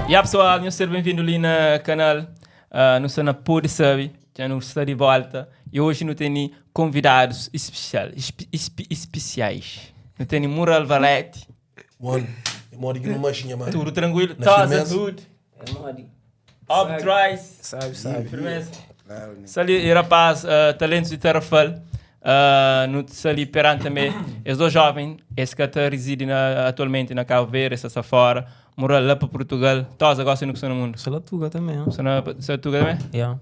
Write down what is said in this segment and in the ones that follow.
Ya pessoal, nhos ser bem-vindo li na kanal. Uh, nu sta na Pode Sabe, já nu sta di volta e hoje nu teni convidados especial, espe, espe, especiais. Nu teni Mural Valete. One, é modi ki nu manxe nha mano. Tudo tranquilo, Na Tosa firmeza. Hood, É modi. Ob Trice. Sabe, sabe. Firmeza. Claro, né? Sta li, e rapaz, uh, talentos di Tarrafal, uh, nu sta li perante també es dos jovem, es ka ta reside na, atualmente na Cabo Verde, es sta fora, Mural la pa Portugal, Tosa gosta nu ki sta na mundu. Sta la Tuga també, Sta na sta Tuga també? Yeah.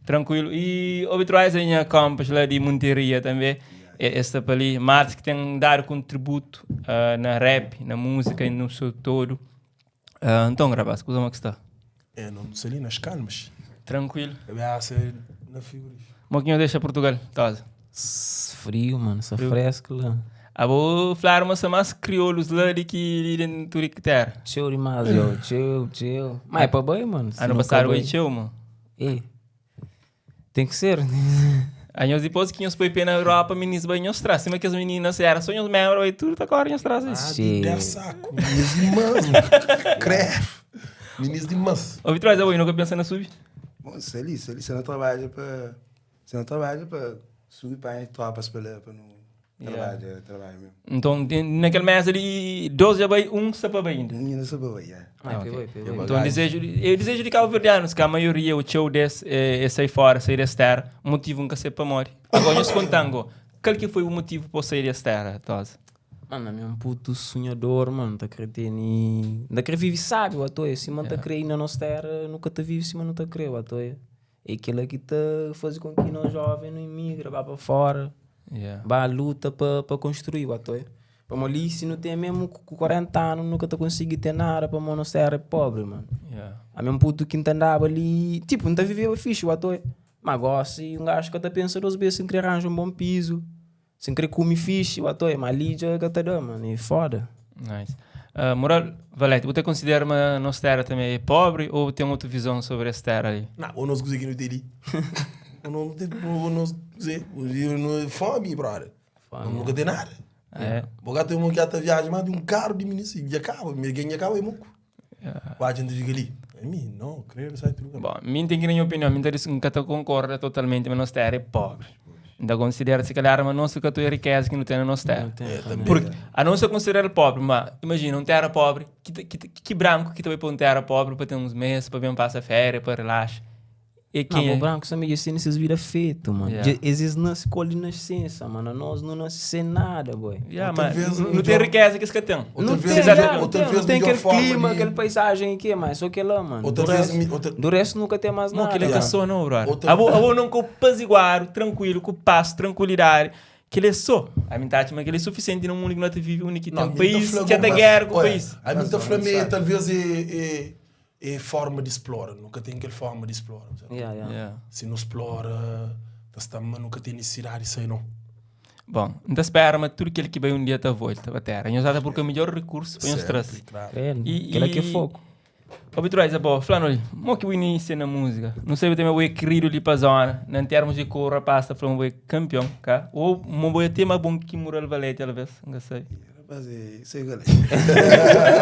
Tranquilo. E obi traz a nha compas lá de Monteria também. Es sta pa li. Martes que tem dado contributo uh, na rap, na música e no seu todo. Uh, então, rapaz, como é que está? É, não sei ali nas calmas. Tranquilo. Cabeça na frigorífico. Moquinho deixa Portugal, Tosa. Frio, mano, só fresco lá. Ah, vou falar uma mais crioulos lá de que dentro de terra. Tcheu demais, yo. Tcheu, tcheu. Mas é pra bem, mano. Se Ano não passado foi foi tcheu, mano. Ei. Tem que ser. Aí nós depois que nós foi pé na Europa, meninos bem nós traz. Cima que as meninas eram só nós membros e tudo tá agora nós traz. Ah, Sim. de 10 saco. Meninos de mãs. Credo. Meninos de mãs. Ô, Vitor, eu nunca pensa na sub. Bom, se ali, se ali, você não trabalha para. Você não trabalha para subir para tropas para lá, para não. Yeah. Trabalha, trabalha mesmo. Então, naquele mês ali, 12 já vai, um só para bem ainda. Minha não sabe, yeah. Mas Ah, pegou, ok. pegou. Então, desejo, eu desejo de cabo-verdianos, que a maioria, o teu desse, é, é sair fora, sair dessa terra, o motivo nunca ser para morrer. Agora, nós contando, qual que foi o motivo para sair dessa terra, Tosa? Mano, é um puto sonhador, mano. Tá acreditando em. Tá querer vive sábio, à toa. Se mano tá crendo na nossa terra, nunca te vive se mano tá crendo, à toa. É aquilo que te faz com que nós jovens não imigra, vá para fora. Yeah. Vá à luta para construir, à toa. Para ali, se não tem mesmo com 40 anos, nunca te consegui ter nada, para a nossa terra é pobre, mano. Yeah. Há mesmo puto que andava ali, tipo, não tá vivendo fixe, à toa. Mas agora, se um gajo que até pensa duas vezes sem querer arranjar um bom piso, sem querer comer fixe, à toa, mas ali já que tá dando, mano, é foda. Nice. Uh, Moral Valete, você considera uma nossa terra também pobre ou tem outra visão sobre essa terra aí? Não, eu não sei que não tem ali. Eu não tenho, eu não sei. Eu não fome, brother. Fome, Eu nunca tem nada. É. Boga tem um que ata viagem, mas de um carro de ministro, e acaba, ninguém acaba e muco. Vai a gente fica ali. É mim, não, creio, sai tudo. Bom, mim tem que minha opinião, mim nunca te concorda totalmente, mas nossa terra é pobre. Então considera se calhar, mas não se que a tua riqueza que não tem na nossa terra. É, também. Porque a não ser considerar pobre, mas imagina, um terra pobre, que, que, que branco que também para um terra pobre para ter uns meses, para bem passar férias, para relaxar. E Não, quem o é? branco também assim nesses vida feito, mano. Yeah. Eles nascem com de nascença, mano. Nós não nascemos sem nada, boy. Yeah, Outra mas vez, não, não melhor- tem riqueza que esse que tem. Outra Não vez, tem, Exato. já, não outra tem, vez não tem melhor aquele forma clima, de- aquela paisagem aqui, mas só que lá, mano. Outra do, vez, resto, outra- do resto nunca tem mais Não, nada. aquele é mano. caçou, não, brother. Outra- A bo não com apaziguar, tranquilo, com passo, tranquilidade. Que ele é só. A mim tá, mas que ele é suficiente no mundo que nós vive, onde que tem Não, um a mim país tá que até mas- guerra com o olha, país. A mim Mas tá não, falando, sabe. talvez é, é, é forma de explora. Nunca tem aquela forma de explora. sabe? Yeah, yeah. Yeah. Se não explora, tá está, mas nunca tem necessidade de sair, não. Bom, então espera, mas tudo aquilo que vem um dia tá volta para a terra. Nós já porque é o melhor recurso para nós Sempre, trazer. claro. Credo. E- Aquilo aqui é e- fogo. Ô, Vitor, bom, falando ali, como que o início na música? Não sei, também o querido ali para a zona, em termos de cor, rapaz, tá falando, o campeão, cá? Ou um boi até mais bom que Mural Valete, talvez, não sei. Rapaz, é, sei qual é.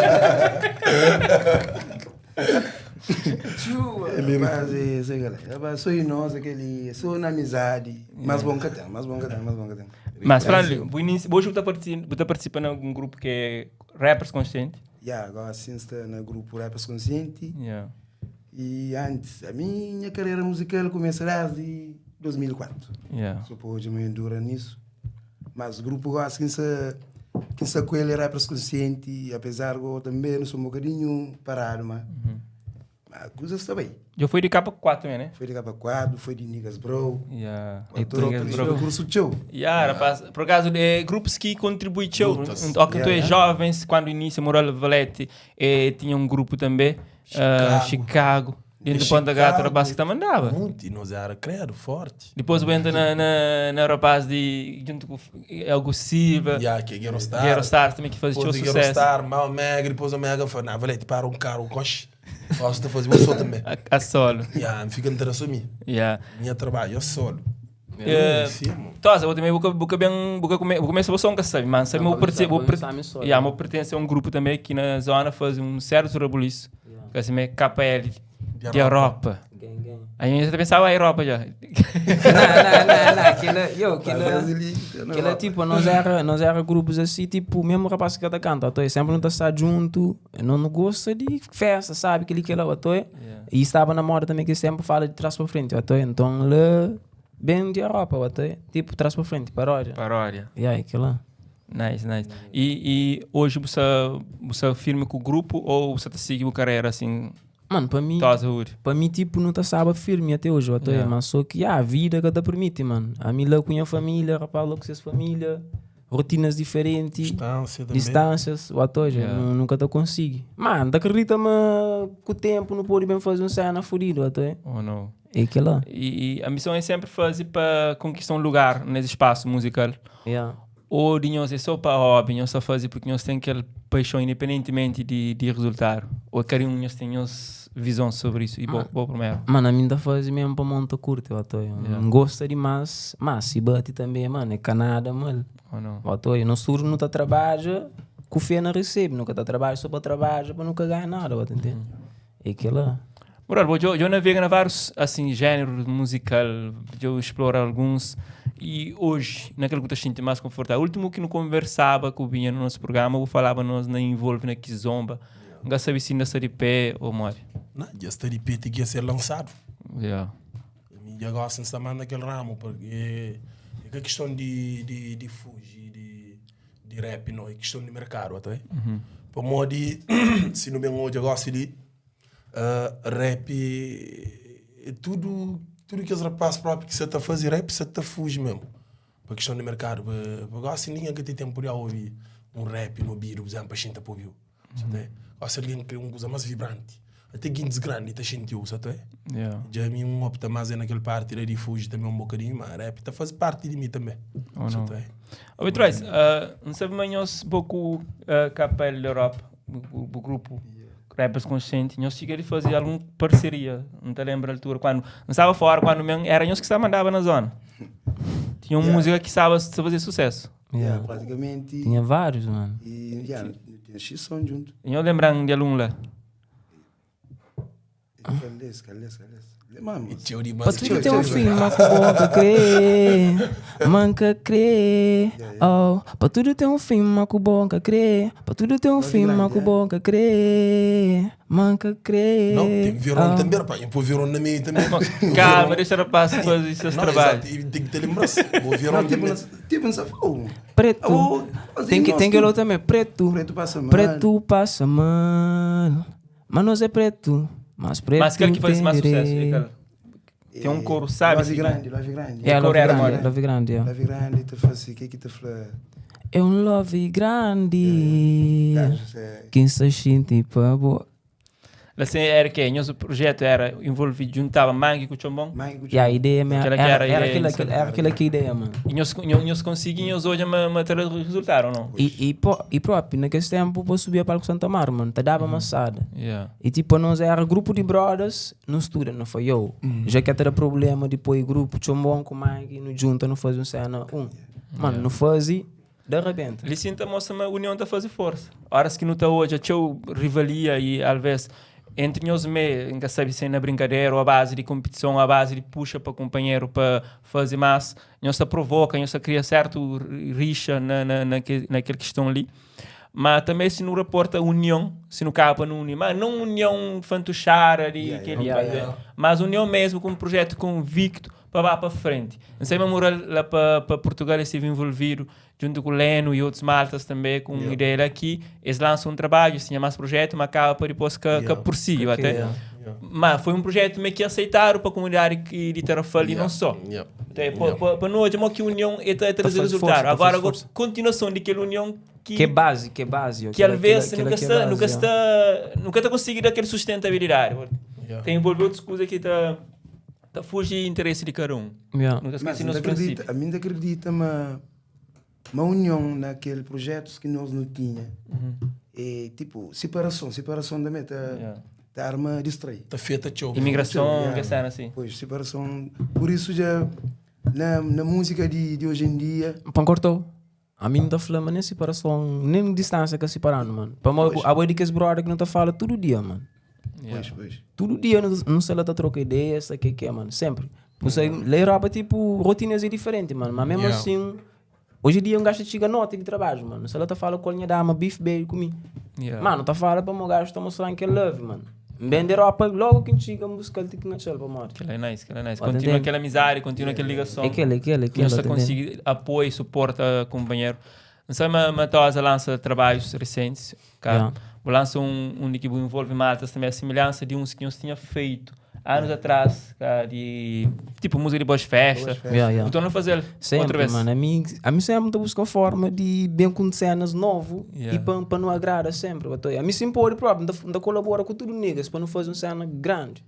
Rapaz, é, sei qual é. Rapaz, sou nós aquele, sou na amizade, mas bom que tem, mais bom que tem, mais bom que tem. Mas, falando ali, o início, hoje você tá participando em algum grupo que é Rappers Consciente? Yeah, agora sim está no grupo Rappers Consciente. Yeah. E antes, a minha carreira musical começa desde 2004. Yeah. Só pode me endurar nisso. Mas o grupo gosta que se que se com ele Rappers Consciente, apesar que eu também não sou um bocadinho parado, mas mas a coisa está bem. Eu fui de capa 4 também, né? Foi de capa 4, foi de Niggas Bro. Yeah. E Niggas Bro. Curso teu. Yeah, rapaz, por acaso, é, grupos que contribuem teu. Lutas. Então, que tu é Yeah. jovens, quando inicia Moral Valete, eh, tinha um grupo também, ah, Chicago. Dentro do Ponta Gata, o rapaz que te mandava. Muito, e nós era credo, forte. Depois eu entro na, na, na rapaz de, junto com o Augusto Silva, Yeah, que é Guerrero Star. Guerrero Star também que faz Depois teu de Guerrero sucesso. Star, Mal Mega, depois o Mega falou, não, valete, para um carro, um coche. Gosto de fazer, eu sou também. A, a solo. Yeah, fica interessado em mim. Yeah. Minha trabalho, eu solo. Tosa, bo também bu ka, bu ka ben, bu ka come, bu começa bo som ka sabe, mas sabe, mo pertence, bo yeah, mo pertence a um grupo também aqui na zona faz um certo rebuliço, que assim é KL de Europa. Gang, gang. Aí eu pensava a Europa já. Não, não, não, não, aquilo, yo, aquilo, aquilo é tipo, nós era grupos assim, tipo, mesmo rapaz que canta, tô, sempre não tá estar junto, não gosta de festa, sabe, aquele que lá, tô, e estava na moda também que sempre fala de trás para frente, tô, então lá, bem de Europa, tô, tipo, trás para frente, paródia. Paródia. E aí, aquilo lá. Nice, nice. E hoje você firme com o grupo ou você tá seguindo a carreira assim? Mano, para mim, Tá, saúde. para mim, tipo, não tá sabe firme até hoje, até, Yeah. mas só que ah, a vida que te permite, mano. A mim lá com a família, rapaz, lá com suas família, rotinas diferentes, Distância também. distâncias, o ator, Yeah. nunca te consigo. Mano, te acredita, mas com o tempo não pode bem fazer um cena fodido, até. Ou não? É aquilo lá. E a missão é sempre fazer para conquistar um lugar nesse espaço musical. Yeah. Ou de nós é só para hobby, nós só fazemos porque nós temos aquele paixão independentemente de resultado. Ou cada um nós tem nossa visão sobre isso. E boa primeiro. Mano, a mim tá fazendo mesmo para monta curta, eu ator. Yeah. Não gosta demais, mas se bate também, mano, é canada, mano. Ou não? O ator, não surdo, não tá trabalha, com fé não recebe, nunca tá trabalho só para trabalhar, para nunca ganhar nada, tá entendendo? É aquilo lá. Moral, bom, eu navego em vários assim, gêneros musical, eu exploro alguns e hoje, naquilo que eu estou mais confortável. O último que não conversava com o Binha no nosso programa, eu falava nós na Envolve, na Kizomba. Não sabia se ainda está de pé ou morre. Não, já está de pé que ia ser lançado. Yeah. A mídia gosta de estar mais naquele ramo, porque é que a questão de fugir de rap, não, é questão de mercado, até. Para modo de, se não bem hoje gosta de rap, é tudo que os rapazes próprios que você está a fazer rap, você está a fugir mesmo. Para questão de mercado, para gosta ninguém que tem tempo de ouvir um rap no ouvido, por exemplo, a gente para ouvir. Sabe? Gosta alguém que é uma coisa mais vibrante. Até guindes grande, tá sentiu, sabe? Yeah. Já a mim um opta mais é naquele parte de fugir também um bocadinho, mas rap tá faz parte de mim também. Ou não? Sabe? Ô, Vitróis, não sabe amanhã pouco KL da Europa, o grupo Rappers Conscientes, nós chegamos a fazer alguma parceria, não te lembro a altura, quando não estava fora, quando mesmo, era nós que estava mandava na zona. Tinha uma Yeah. música que estava a fazer sucesso. Yeah, Yeah. praticamente. Tinha vários, mano. E yeah, tinha X som junto. E eu lembrando de aluno lá. Calês, calês, calês. Lembramos. E teu de Pa mais tudo tem um fim, mas que bom que crê, manca crê. Oh, pa tudo tem um fim, mas que bom que crê. Pa tudo tem um fim, mas que bom que crê, manca crê. Não, tem verão Oh. também, rapaz. E pôr verão na meio também. Calma, deixa o rapaz fazer seus Não, trabalhos. exato, e tem que ter lembrança. O verão Não, tipo, também. tipo, não safou. Preto. Oh, mas Tem que nós tem tudo. aquele outro também, preto. Preto passa mal. Preto passa mal. Mas nós é preto. Mas preto Mas aquele que faz tem mais sucesso, direito. aquele. Tem um coro, sabe? Love grande, love grande. É, love Coro era, grande, mano. love grande, é. Love grande, te faz o que que te fala? É um love grande. É, Quem se sente pa boa. Assim, era que nosso projeto era envolvido, juntava mangue com chombom. Mãe, E a ideia mesmo Aquela que era, era a era, ideia aquela, inicial. era aquela que ideia, mano. E nós conseguimos hoje manter o resultado, ou não? E próprio, naquele tempo, eu subia para o Santa Mar, mano, te dava amassada. Yeah. E tipo, nós era grupo de brothers, não estuda, não foi eu. Já que era problema de pôr grupo, chombom com mangue, não junta, não faz um cena, um. Mano, não fazia, de repente. Ele sinta mostra uma união tá fazer força. Horas que não tá hoje, a teu rivalia e às vezes entre nós me, nunca sabe se é na brincadeira ou a base de competição, a base de puxa para companheiro para fazer mais, nós se provoca, nós se cria certo rixa naquele que estão ali. Mas também se não reporta união, se não capa não união, mas não união fantochara de aquele, mas união mesmo com um projeto convicto para lá para frente. Não sei, mas moral lá para Portugal estive envolvido junto com o Leno e outros maltas também com uma ideia aqui. Eles lançam um trabalho, tinha mais projeto, mas acaba para depois que por si, até. Mas foi um projeto meio que aceitaram para a comunidade que de Tarrafal e não só. Então, para nós, é que a união é trazer faz resultado. força, tá Agora, faz força. a continuação daquela união que, Que é base, que é base. que às vezes nunca está, nunca está, nunca está conseguindo aquela sustentabilidade. Tem envolvido outras coisas que está tá fugir interesse de cada um. Yeah. Nunca Mas esqueci ainda nosso acredita, princípio. a mim ainda acredita uma união naquele projeto que nós não tinha. É, tipo, separação da meta, da arma distrai. Tá feita, tchau. Imigração, Yeah. que cena assim. Pois, separação. Por isso já Na na múzika di di oji en dia. Pa N korta-u, ami N ta fla ma nen siparason, nen distánsia ka sipara-nu, mano. Pamodi abo é di kes brother ki nu ta fala tudu dia, mano. Pois, pois. Tudu dia nu sta la ta troka ideias, ta ke ke, mano, sempri. Bu sai la Europa, tipo, rotinas é diferenti, mano, ma mesmo asin, oji dia un gaju ta txiga noti di trabadju, mano, nu sta la ta fala ku el, nha dama, beef bebi ku mi. Mano, ta fala pamo gaju ta mostran kel love, mano. N ben di Europa, logo ki N txiga, N buska-l ti ki N atxa-l, pamodi. Kel é nice, kel é nice. Kontinua kel amizadi, kontinua kel ligason. É kel, é kel, é kel. Nhos ta konsigi apoia i suporta kunpanheru. N sabe ma ma Tosa lansa trabadjus resentis, ka? Bu lansa un undi ki bu involve maltas tanbe, a similhansa di uns ki nhos tinha feitu anus atras, ka? Di tipu múzika di boas festa. Bu torna fazel otra Sempre, bes. mano. Ami, ami sempre ta buska forma di ben ku cenas novu e pa, pa nu agrada sempre. Ba toi. Ami sim pode próprio, N ta kolabora ku tudu niggas pa nu faze un cena grandi.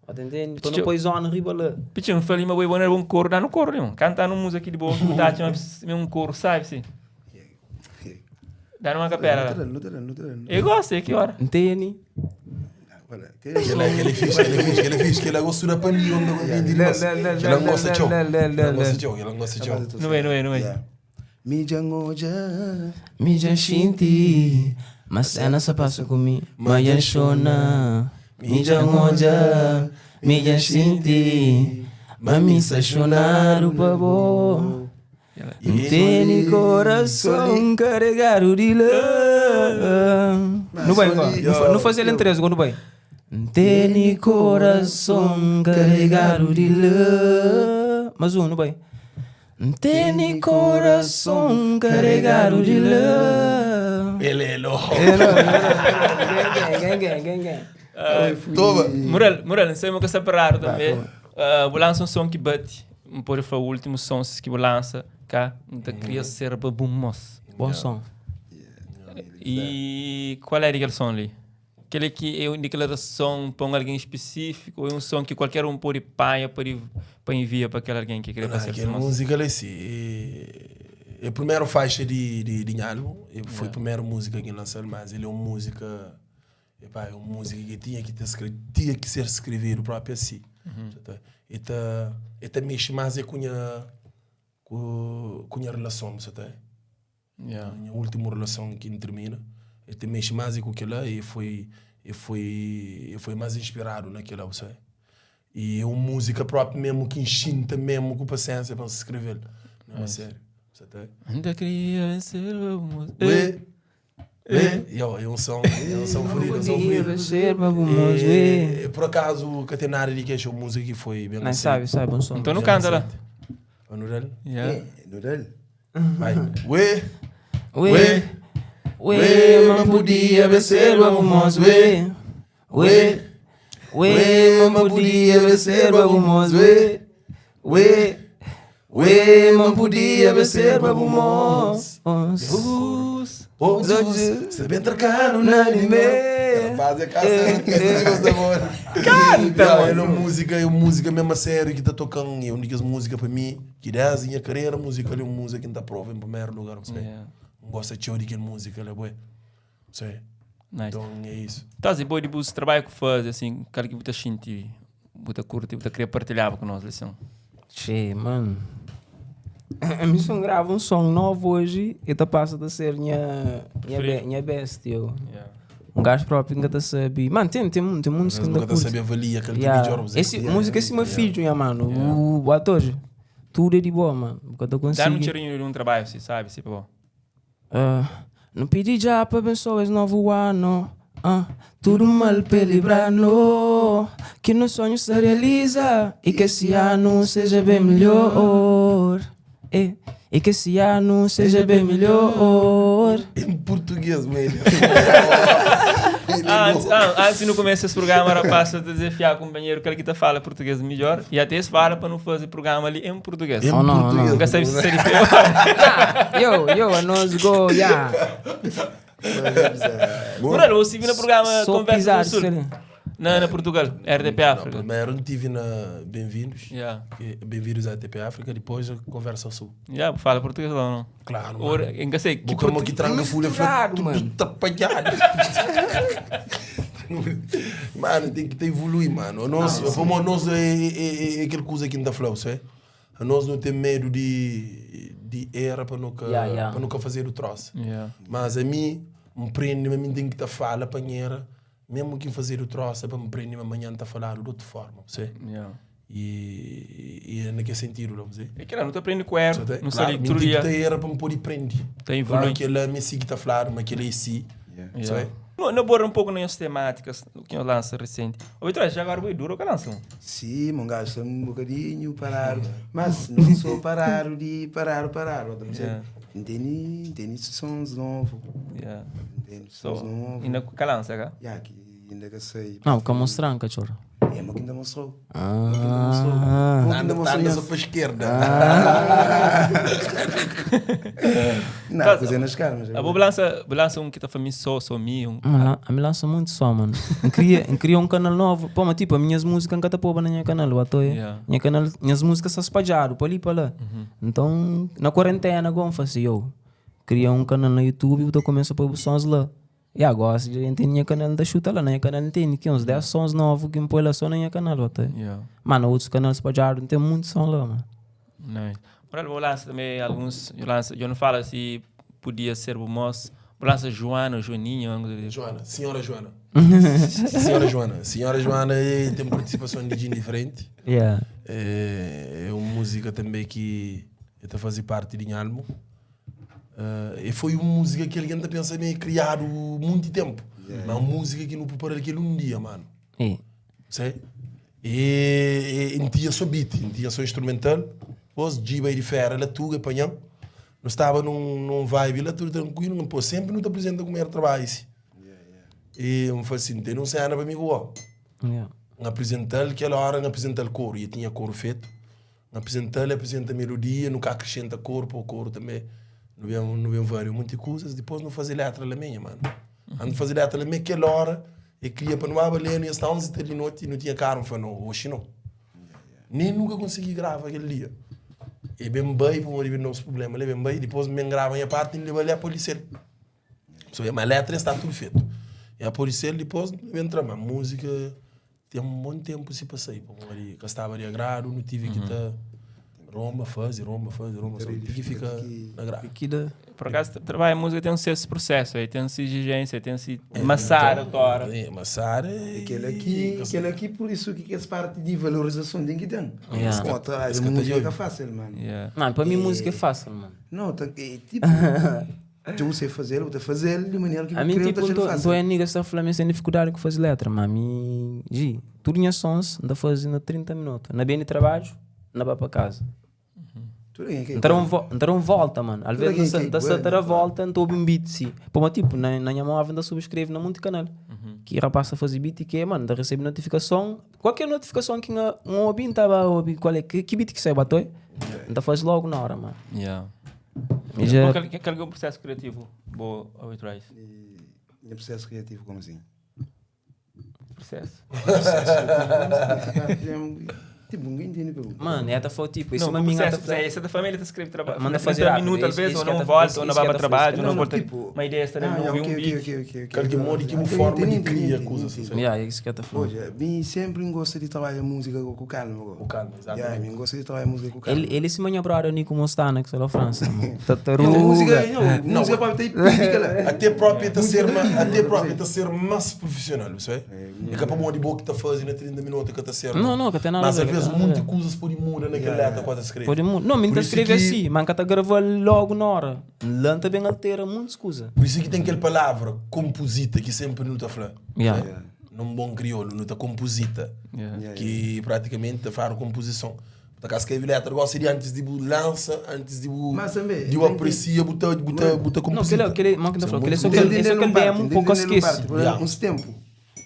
Ba ta intende? Pa nu poi zona riba la. Pitxin, N fla-li ma bo é bo na un koru, da-nu koru li, un. Kanta-nu un múzika ki di bo, ki bu ta atxa ma é un koru sabi si. Dá-nu uma capela lá. Nu ta da, nu ta da. Eu gosto, é ki ora. N tene. Kel-la é fixe, kel-la é fixe, kel-la é fixe. Kel-la gosto da pa mi, eu não entendi mas. Kel-la n gosta txeu. Kel-la n gosta txeu, kel-la n gosta txeu. Nu bai, nu bai, nu bai. Mi dja N odja. Mi dja N xinti ma sena sa pasa ku mi Ma dja N xona. Mi dja N odja, mi dja N xinti ma mi sta xonadu pa bo. N tene korason karegadu di love. Nu bai, nu faze-l en 3, nu bai. N tene korason karegadu di love. Mas un, nu bai. N tene korason karegadu di love. Elelo. Gang, gang, gang, gang. Toma. Mural, mural, N sabe ma ka sta paradu tanbe. Bu lansa un son ki bati. N pode fla últimu sons ki bu lansa ka N ta kria ser pa bu mos. Bon son. E kual é di kel son li? Kel ki é un diklarason pa un algen spesífiku ou é un son ki kualker un pode panha pa di pa envia pa kel algen ki kre pa ser Kel si mos? múzika li si é primeru faixa di di di nha álbum, e foi primeru múzika ki N lansa-l, mas el é un múzika Epá, é un múzika ki tinha ki ta skre, tinha ki ser skrevedu propi asi. E ta, e ta mexe más é ku nha, ku, ku nha relason, bu sa ta. Yeah. Nha últimu relason ki N tirmina, e ta mexe más é ku kela e foi, e foi, e foi más inspiradu na kela, bu sabe. E é un múzika propi mesmu ki N xinta mesmu ku pasiénsia pa N skreve-l. Não, a sério. Bu sa ta. N ta kria ser bu moça. Ué. Yo, é um som, é um som fodido, é um som fodido. E, por acaso, ka tem nada de queixa, música que foi bem Mas sabe, sabe, um som. Então não canta lá. Vamos no dele? Yeah. No dele. Vai. Ué. Ué. Ué, mas podia vencer vamos ué. Ué. Ué, mas podia vencer vamos ué. Ué. Ué, mas podia vencer vamos. Os. Os Está bem trocado na anime. Rapaz, é casa, Canta, É uma música, é uma música mesmo a sério que tá tocando. É uma das músicas para mim, que desde minha carreira musical é uma música que tá prova em primeiro lugar, não sei. Yeah. Gosta de de música, ela é boa. Sei. Nice. Então é isso. Tá, e boa de bus trabalho que faz, assim, cara que você sente, você curte, você queria partilhar com nós, lição. Che, mano. A mim se grava um som novo hoje e tá passa a ser minha, minha, be, minha best, eu. Yeah. Um gajo próprio que ainda sabe. Mano, tem, tem, tem muitos que ainda Nunca curte. sabe avalia aquele que Yeah. melhor você. Esse, Música esse meu filho, minha mano. O, o ator. Tudo é de boa, mano. Porque eu tô Dá um conseguindo. cheirinho de um trabalho, assim, sabe? Tipo, bom. Ah, não pedi já pra abençoar esse novo ano. Ah, tudo mal pra livrar, no. Que no sonho se realiza e que esse ano seja bem melhor. Eh, e que esse ano seja bem melhor. Em português, mano. Antes, ah, antes no começo desse programa, rapaz, eu te desafiar com o companheiro que ele que te fala português melhor e até se fala para não fazer programa ali em português. Em Oh, não, português. Nunca sabe se seria pior. Ah, yo, yo, a nós go, yeah. Mano, eu estive no programa Só Conversa pisar, do Sul. será? Na, na Portugal, RDP Não, África. primeiro tive na Bem-vindos. Yeah. que- Bem-vindos à TP África, depois a Conversa ao Sul. Yeah, fala português lá ou não? Claro, Ora, mano. ainda sei que Boca portu... que tranca folha, fala, Misturado, tudo mano. tapalhado. Mano, tem que te evoluir, mano. O nosso, como o nosso é, é, é, é aquele coisa que não dá flow, sabe? Anos nu ten medu di di era pa nu ka Yeah, yeah. pa nu ka fazedu trosa. Yeah. Mas ami N prende ma mi N ten ki ta fala pa N era, mesmu ki N fazedu trosa pa N prende ma manhan N ta faladu di otu forma, bu sabe? Yeah. E, e é na kel sentidu la, bu sabe? É kela, nu ta prende ku eru, Sa ta- nu sta Claro, li mi tudu ten ki dia ta era pa N pode prende. ta Claro, evolui. kel-la mi si ki ta fladu ma kel-la é si, Yeah. sabe? Nu, nu aborda un poku na nhos temátikas ki nhos lansa resenti. Ô Vitor, já agora boi duro ka lansa un? Sim, um gajo está um bocadinho parado, mas não sou parado de parado, parado. Tá Yeah. Entende, entende sons novos, Yeah. entende So, sons novos. ainda ka lansa ka? Yeah, que ainda que sei. Não, ka mostran, cachorro. É, mas que ainda mostrou. Ah. Mas que ainda Anda, mostrou. anda só para a esquerda. Não, Tá, coisa nas caras. Ah, vou lança, vou lança um que tá para mim só, só mim, um. Mano, a me lança muito só, mano. Eu queria, eu queria um canal novo. Pô, mas tipo, as minhas músicas nunca tá pôr na minha canal, o ator. Yeah. Minha canal, minhas músicas só espalhado, para ali, para lá. Então, na quarentena, agora, eu falei assim, eu queria um canal no YouTube e eu começo a pôr os sons lá. E agora, se a gente tem minha canal da chuta lá, na minha canal tem que uns 10 sons novos que me põe lá só na minha canal, o ator. Yeah. Mano, outros canais espalhados, não tem muito som lá, mano. Nice. Moral, vou lançar também alguns, eu lanço, eu não falo se podia ser o moço. Vou lançar Joana, Joaninha, algo assim. Joana, senhora Joana. Senhora Joana. Senhora Joana eh, tem participação de gente diferente. Yeah. É, é uma música também que está fazer parte de álbum. Eh, e foi uma música que alguém tá pensa meio criado muito tempo. Mas uma música que não prepara aquele um dia, mano. E, Sei? E, e, e tinha só beat, tinha só instrumental. Depois, Giba e de fera, lá tuga, apanhão. Não estava num, num vibe lá tudo tranquilo, pô, sempre não te apresenta como era trabalho. esse. E eu me falei assim, tem um cena para mim, ó. yeah. Um apresentar aquela hora, um apresentar coro, e tinha coro feito. Um apresentar, apresenta melodia, nunca acrescenta corpo, o coro também. Não vem, não vem várias, muitas coisas. Depois não fazer letra lá minha, mano. Ando fazer letra lá minha, aquela hora, e queria para não abaleno, e às 11 da noite, e não tinha carro, falei, não, hoje não. Nem nunca consegui gravar aquele dia. E bem bem, para não nosso problema, ele bem bem, depois me grava a minha parte e leva ali a polícia. So, a letra está tudo feito. E a polícia depois entra, mas música tem um bom tempo se passei, pô, ali, que estava de agrado, não tive que tá romba, faz, romba, faz, romba, só tive que ficar na grave. Que da... Por acaso, tra- trabalho em música tem um certo processo, aí tem essa exigência, tem esse maçar agora. É, maçar é... Aquele aqui, aquele aqui, por isso que essa parte de valorização tem que ter. Yeah. Com a Esse que música tá é fácil, mano. Yeah. Mano, para mim música é fácil, mano. Não, tá, é tipo, tu sei fazer, vou fazer de maneira que A eu mim, quero tipo, tá não fácil. é nigga só falando sem dificuldade que faz letra, mas a mim, gi, tudo minhas sons, anda fazendo 30 minutos. Na bem de trabalho, na vá para casa. Tudo bem, que- Então, vo então volta, mano. Às Tudo vezes, que- que- da bué, certa né? volta, não ouve um beat, sim. Pô, mas tipo, na, na minha móvel, ainda subscreve na muito canal. Que rapaz a fazer beat e que é, mano, ainda recebe notificação. Qualquer notificação que um um ouvinte tava a ouvir, qual é, que, que beat que sai, bateu? Ainda faz logo na hora, mano. Yeah. E já, Qual que qual que é o processo criativo? Boa, Rice. E meu processo criativo, como assim? Processo. Tipo, ninguém entende a pergunta. mano, essa foi tipo, isso Não, é uma o minha processo, é, essa da família tá escreve trabalho. Manda fazer 30 rápido, minutos, às isso- vezes, isso ou que não é volta, isso ou não que vai é para da trabalho, frase. ou não Não, volta. tipo- Uma ideia está Ah, não ouvi ok, um ok, beat. ok, ok, ok. Qualquer modo que uma Entendi, forma de entendi, cria entendi, coisas assim. entendi. sabe? Yeah, é isso que eu tô falando. Hoje, mim sempre gosto de trabalhar música com com calma. Com calma, exatamente. Yeah, mim gosto de trabalhar música com calma. Ele, ele se maniobraram ali com Mostana, que sei lá, França. mano. Não, Tartaruga. música, não, música pode ter pica lá. Até próprio tá ser ma- até próprio tá ser mais profissional, sabe? É capaz de boa que tá fazendo na 30 minutos que tá ser. Não, não, que tem nada Mas a às ver, vezes tem nada a muita ver. coisas pode mudar naquela letra quando escreve. Pode mu- Não, me Por tá isso escreve que- assim, mas que tá gravando logo na hora. Lá também altera muitas coisas. Por isso que tem aquela palavra composita que sempre não tá falando. Yeah. Num bom crioulo, não tá composita. Yeah. Que praticamente tá fazendo composição. Tá cá escreve letra, gosta de antes de bu lança, antes de bu Mas também, de tem bu aprecia, buta buta buta Não, composita. aquele, aquele, mas que tá Isso é falando, muito aquele só bom. que ele, só que ele Entendendo demo, um pouco entendendo esquece. parte. Por exemplo, Yeah. Uns tempo,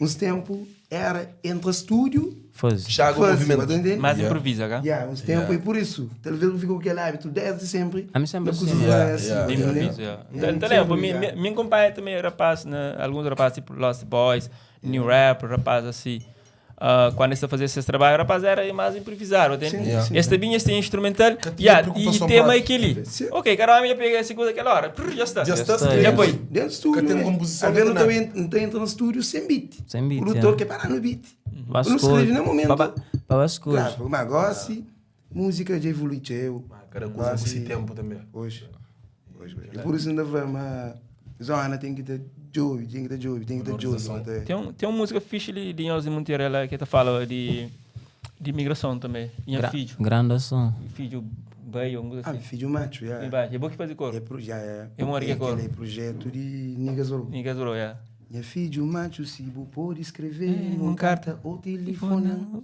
uns tempo era entre estúdio, Faz. Chaga o faz, movimento. mas entende? Mais Yeah. improvisa, cá? Yeah, uns tempo e por isso, talvez eu fico com aquele hábito desde sempre. A mim sempre na assim. cozinha, Yeah, assim, yeah. De entendeu? improviso, yeah. Yeah, Então, sempre, lembro, minha, yeah. minha, minha companhia também, rapaz, né, alguns rapazes tipo Lost Boys, New Rap, rapaz assim. ah, quando eles faziam esses trabalhos, o rapaz era mais improvisado, entende? Sim, Yeah. sim. Este vinha, este instrumental, Que tinha yeah, e preocupação tema prática. aquele. Sim. Ok, caramba, já pega a segunda aquela hora, prr, já está. Já está está. escrito. Já foi. Dentro do estúdio. Que tem né? composição, Às vezes não não tem também não tem entra no estúdio sem beat. Sem beat, O produtor yeah. quer parar no beat. Vasco. Eu não escrevo no momento. Baba, babasco. Claro, mas agora sim. Múzika dja evolui txeu. Ma kada kuza ku si ténpu tanbe. Oxi, oxi, oxi. E pur isu N ta fla ma zóna ten ki ta djobe, ten ki ta djobe, ten ki ta djobe pa ta. Ten un, ten un múzika fixi li di nhos di Monterrey la ki ta fala di di imigrason tanbe, Nha fidju. Granda son. Fidju bai ou un kuza Ah, asi. fidju matxu, ya. Fidju matxu, é bo ki faze koru? É pro, ya, ya. É modi ki é koru? Kel é prujetu di Niggas Bro. Niggas Bro, ya. Nha fidju matxu si bu pode skreve-m un karta ô tilifona-m.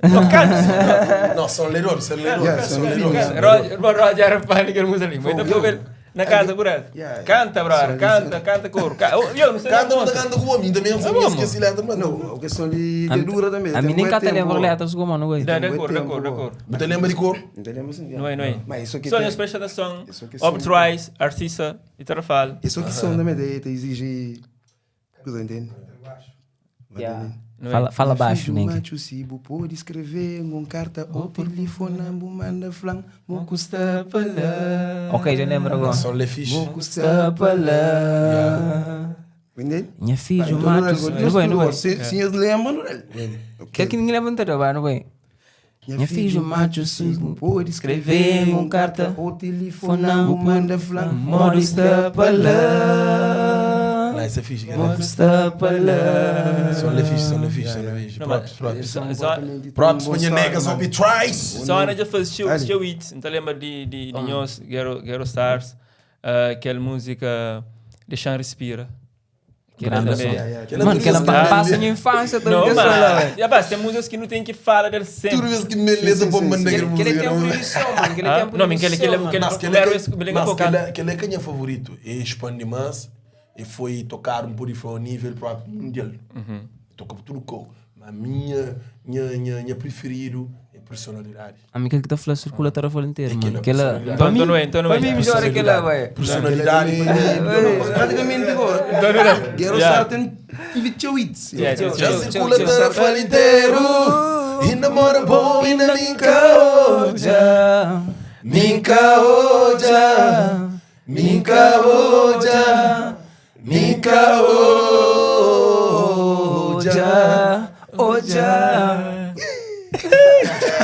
Não, canta! Não, são ledor, são ledor. Yeah, são ledor. Roger, bro, Roger era fã daquela música ali. Mas então ele na casa por essa. Yeah. Canta, brother, canta, canta coro. Oh, Eu não sei. Canta, não canta com o homem, também não É bom, esqueci letra, mas não. Não, a questão de dura também. A mim nem cata lembra letras como mano, Da, da Tem cor, da tempo, cor, da pô. cor. Não te lembra de cor? Não te lembro assim. Não é, não é. Mas isso aqui Só tem- nas presta atenção. Isso aqui são- Obtrice, artista e tarafal. Isso aqui são também, te exige. Coisa, entende? Yeah. Não é? Fala, fala baixo, Filho né? macho, se bu pode escrever um carta ou telefona, bu manda flan, mo custa pa lá. Ok, já lembro agora. São le fixe. Mo custa pa lá. Entende? Nha filho Então, macho. Não vai, não vai. Se, se eles lembram, não é? Que que ninguém levanta, não vai, não vai. Nha filho macho, se bu pode escrever um carta ou telefona, bu manda flan, mo custa pa lá. Lá, isso é fixe, Mo cara. custa pa lá. São le fixe, são le fixe, são le fixe. Não, Props, mas- props. Só- Props para niggas, op Trice. Zona já faz show, Ali. show hits. Então lembra de, de, de nós, Ghetto, Ghetto Stars, aquela música Deixar Respira. Que era Grande também- som. Yeah, yeah. Mano, que ela Grande. passa minha infância Não, também. mas, já basta, tem músicas que não tem que falar dele sempre. Toda vez que me lesa, vou mandar Que aquela ele tem música. não. proibição, mano. Que ele Ah? tem Não, mas que ele- que ele- proibição, que ele- mano. Mas que ele Primeiro é esse- me lembra mas pouco. que ele- que ele é que é favorito. E expande mais e foi tocar um pouco ao nível próprio mundial. Toca por tudo com. Mas minha minha minha minha preferido é personalidade. A mim aquele que tá falando circula a tarefa inteira, mano. Aquela Aquela. personalidade. Pra mim, Então não é, então não é. pra mim melhor aquela, vai. Personalidade. para mim, Praticamente igual. Então não é. Ghetto Yeah. Star tem tive teu hits. Yeah, Tchau, Já tchau, circula a tchau. tarefa inteiro. E namora bom e na minha Já. Minka oja, minka oja, minka oja. Oja.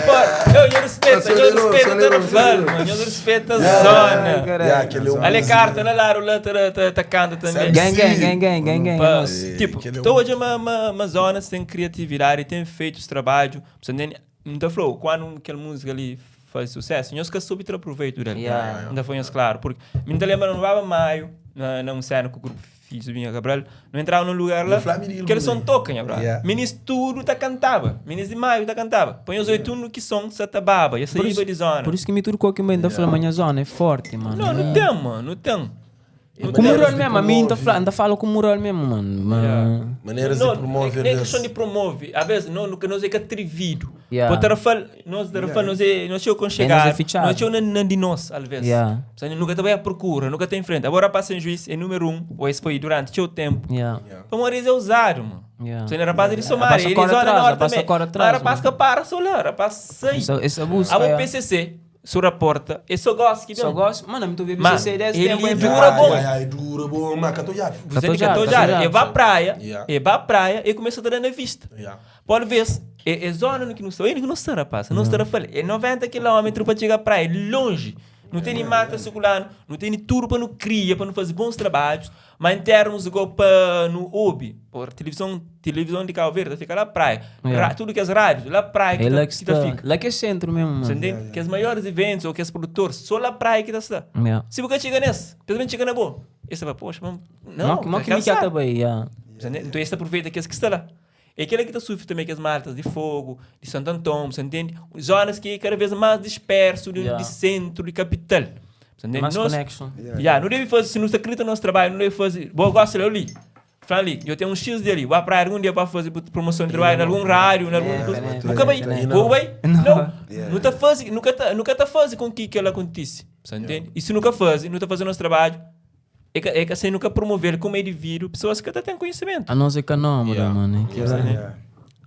Pô, eu respeito, eu respeito a Tarafal, mano. Eu respeito a zona. Yeah, aquele é um- Ali carta, lá, lá, lá, tá, tá, tá, canta também. Gang, gang, gang, gang, gang, gang. Pá, Nossa. Tipo, aquele é então hoje uma, uma, uma zona sem criatividade, tem feito os trabalhos. Você nem, não falou, quando aquela música ali faz sucesso, nós que soube ter proveito dela. Yeah. Não foi claro, porque me lembro não estava maio, na, na um cena com o grupo Filhos do Binha Cabral, não entrava num lugar lá, No Flamengo, que eles são toca, nha, bro. Yeah. Minis tudo tá cantava, minis de maio tá cantava. Põe os oito no que som se tababa, e Por saía isso, de zona. por isso que me tudo que me ainda fala, manhã zona é forte, mano. Não, não tem, mano, não tem. Não Com tem. mural mesmo, a mim ainda fala, ainda fala com mural mesmo, mano. Mas- Yeah. Maneiras não, de promover Nem desse. questão de promove. Às vezes, não, nunca nós é que atrevido. Yeah. Pô, Tarafal, nós Tarafal, nós é, nós é conchegar. É, nós é fichado. Nós é na, na de nós, às vezes. Yeah. Você nunca também à procura, nunca tem em frente. Agora passa em juiz, é número 1, ou esse foi durante seu tempo. Yeah. Para morrer é usado, mano. Yeah. Você não é rapaz de Somália, Passa ele cor zona atrás, norte passa também. cor atrás, Mas rapaz mano. que para só lá, rapaz sai. Essa busca. Ah, o yeah. PCC, sur a porta, e só gosto que Só vem. gosto. Mano, eu tô vendo Mano, PCC 10 ele tempo. é dura verdade. bom. Ai, ai, dura bom, mas que eu tô já. Você Tô tem que já, tô tô já. já. E vai à praia, Yeah. e vai à praia e começa a dar na vista. Yeah. Pode ver, é, é zona no que não sou, ele que não está, rapaz. Não está, falei. É 90 km para chegar à praia, é longe. Não tem nem mata circulando, não tem nem tudo para não cria, para não fazer bons trabalhos, mas em termos de para no OB, por televisão, televisão de Cabo Verde, fica lá à praia. Yeah. Tudo que as rádios, lá à praia que, É tá, lá que que tá está. fica. Lá que é centro mesmo, Você mano. entende? Que os maiores eventos ou que os produtores, só lá à praia que tá está. Yeah. Se você chega nesse, pelo menos chega na boa. Esse vai, poxa, mas não, Não, não tá que me cansado. quer também, yeah. Você entende? Então esse aproveita que esse que está lá. É aquele que está sofrendo também que as martas de fogo, de Santo Antão, você entende? Zonas que é cada vez mais disperso de, Yeah. de centro, de capital. Você entende? Mais Nós- connection. Yeah, não deve fazer, se não se acredita no nosso trabalho, não deve fazer. Bom, eu gosto ali. Fala ali, eu tenho um X dele, vou para algum dia para fazer promoção de trabalho, em algum rádio, em algum. É, coisa. é, Nunca vai, é, vou vai? Não. Não. Nunca faz, nunca tá, nunca tá fazendo com que que ela acontece. Você entende? E se nunca faz, não tá fazendo nosso trabalho, é que assim nunca promover como é devido pessoas que até têm conhecimento. A não ser que não, Yeah. mano. é que lá- Yeah.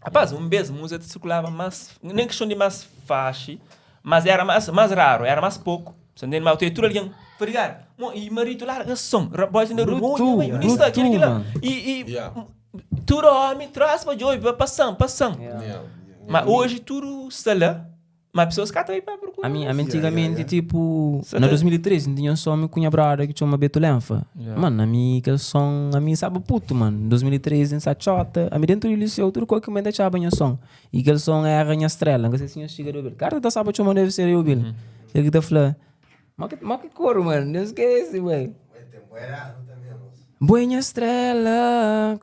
Rapaz, um mês, música circulava mais, nem questão de mais fácil, mas era mais raro, era mais pouco. Você entende? Mas eu tenho tudo alguém, obrigado. E marido larga som, boys in the room, Bruto, isso, aquilo, aquilo. mano. E, Yeah. tudo homem traz para joy, passando, passando. Yeah. Yeah. Mas hoje tudo está lá. Ma pessoas ka ta bai pa procura. Ami, ami antigamente, tipo, na 2013, N tinha um som ku nha brother ki txoma Beto Lenfa. Mano, ami kel som, ami staba puto, mano. 2013, N sta txota, ami dentu di liceu, tudu kau ki N ta txaba nha som. I kel som era nha strela, N ka sei si nhos txiga di obi-l. Karta ta staba txoma deve ser di obi-l. Kel ki ta fla, Mo ki, mo ki koru, mano, N skese, bai. Bo é nha strela,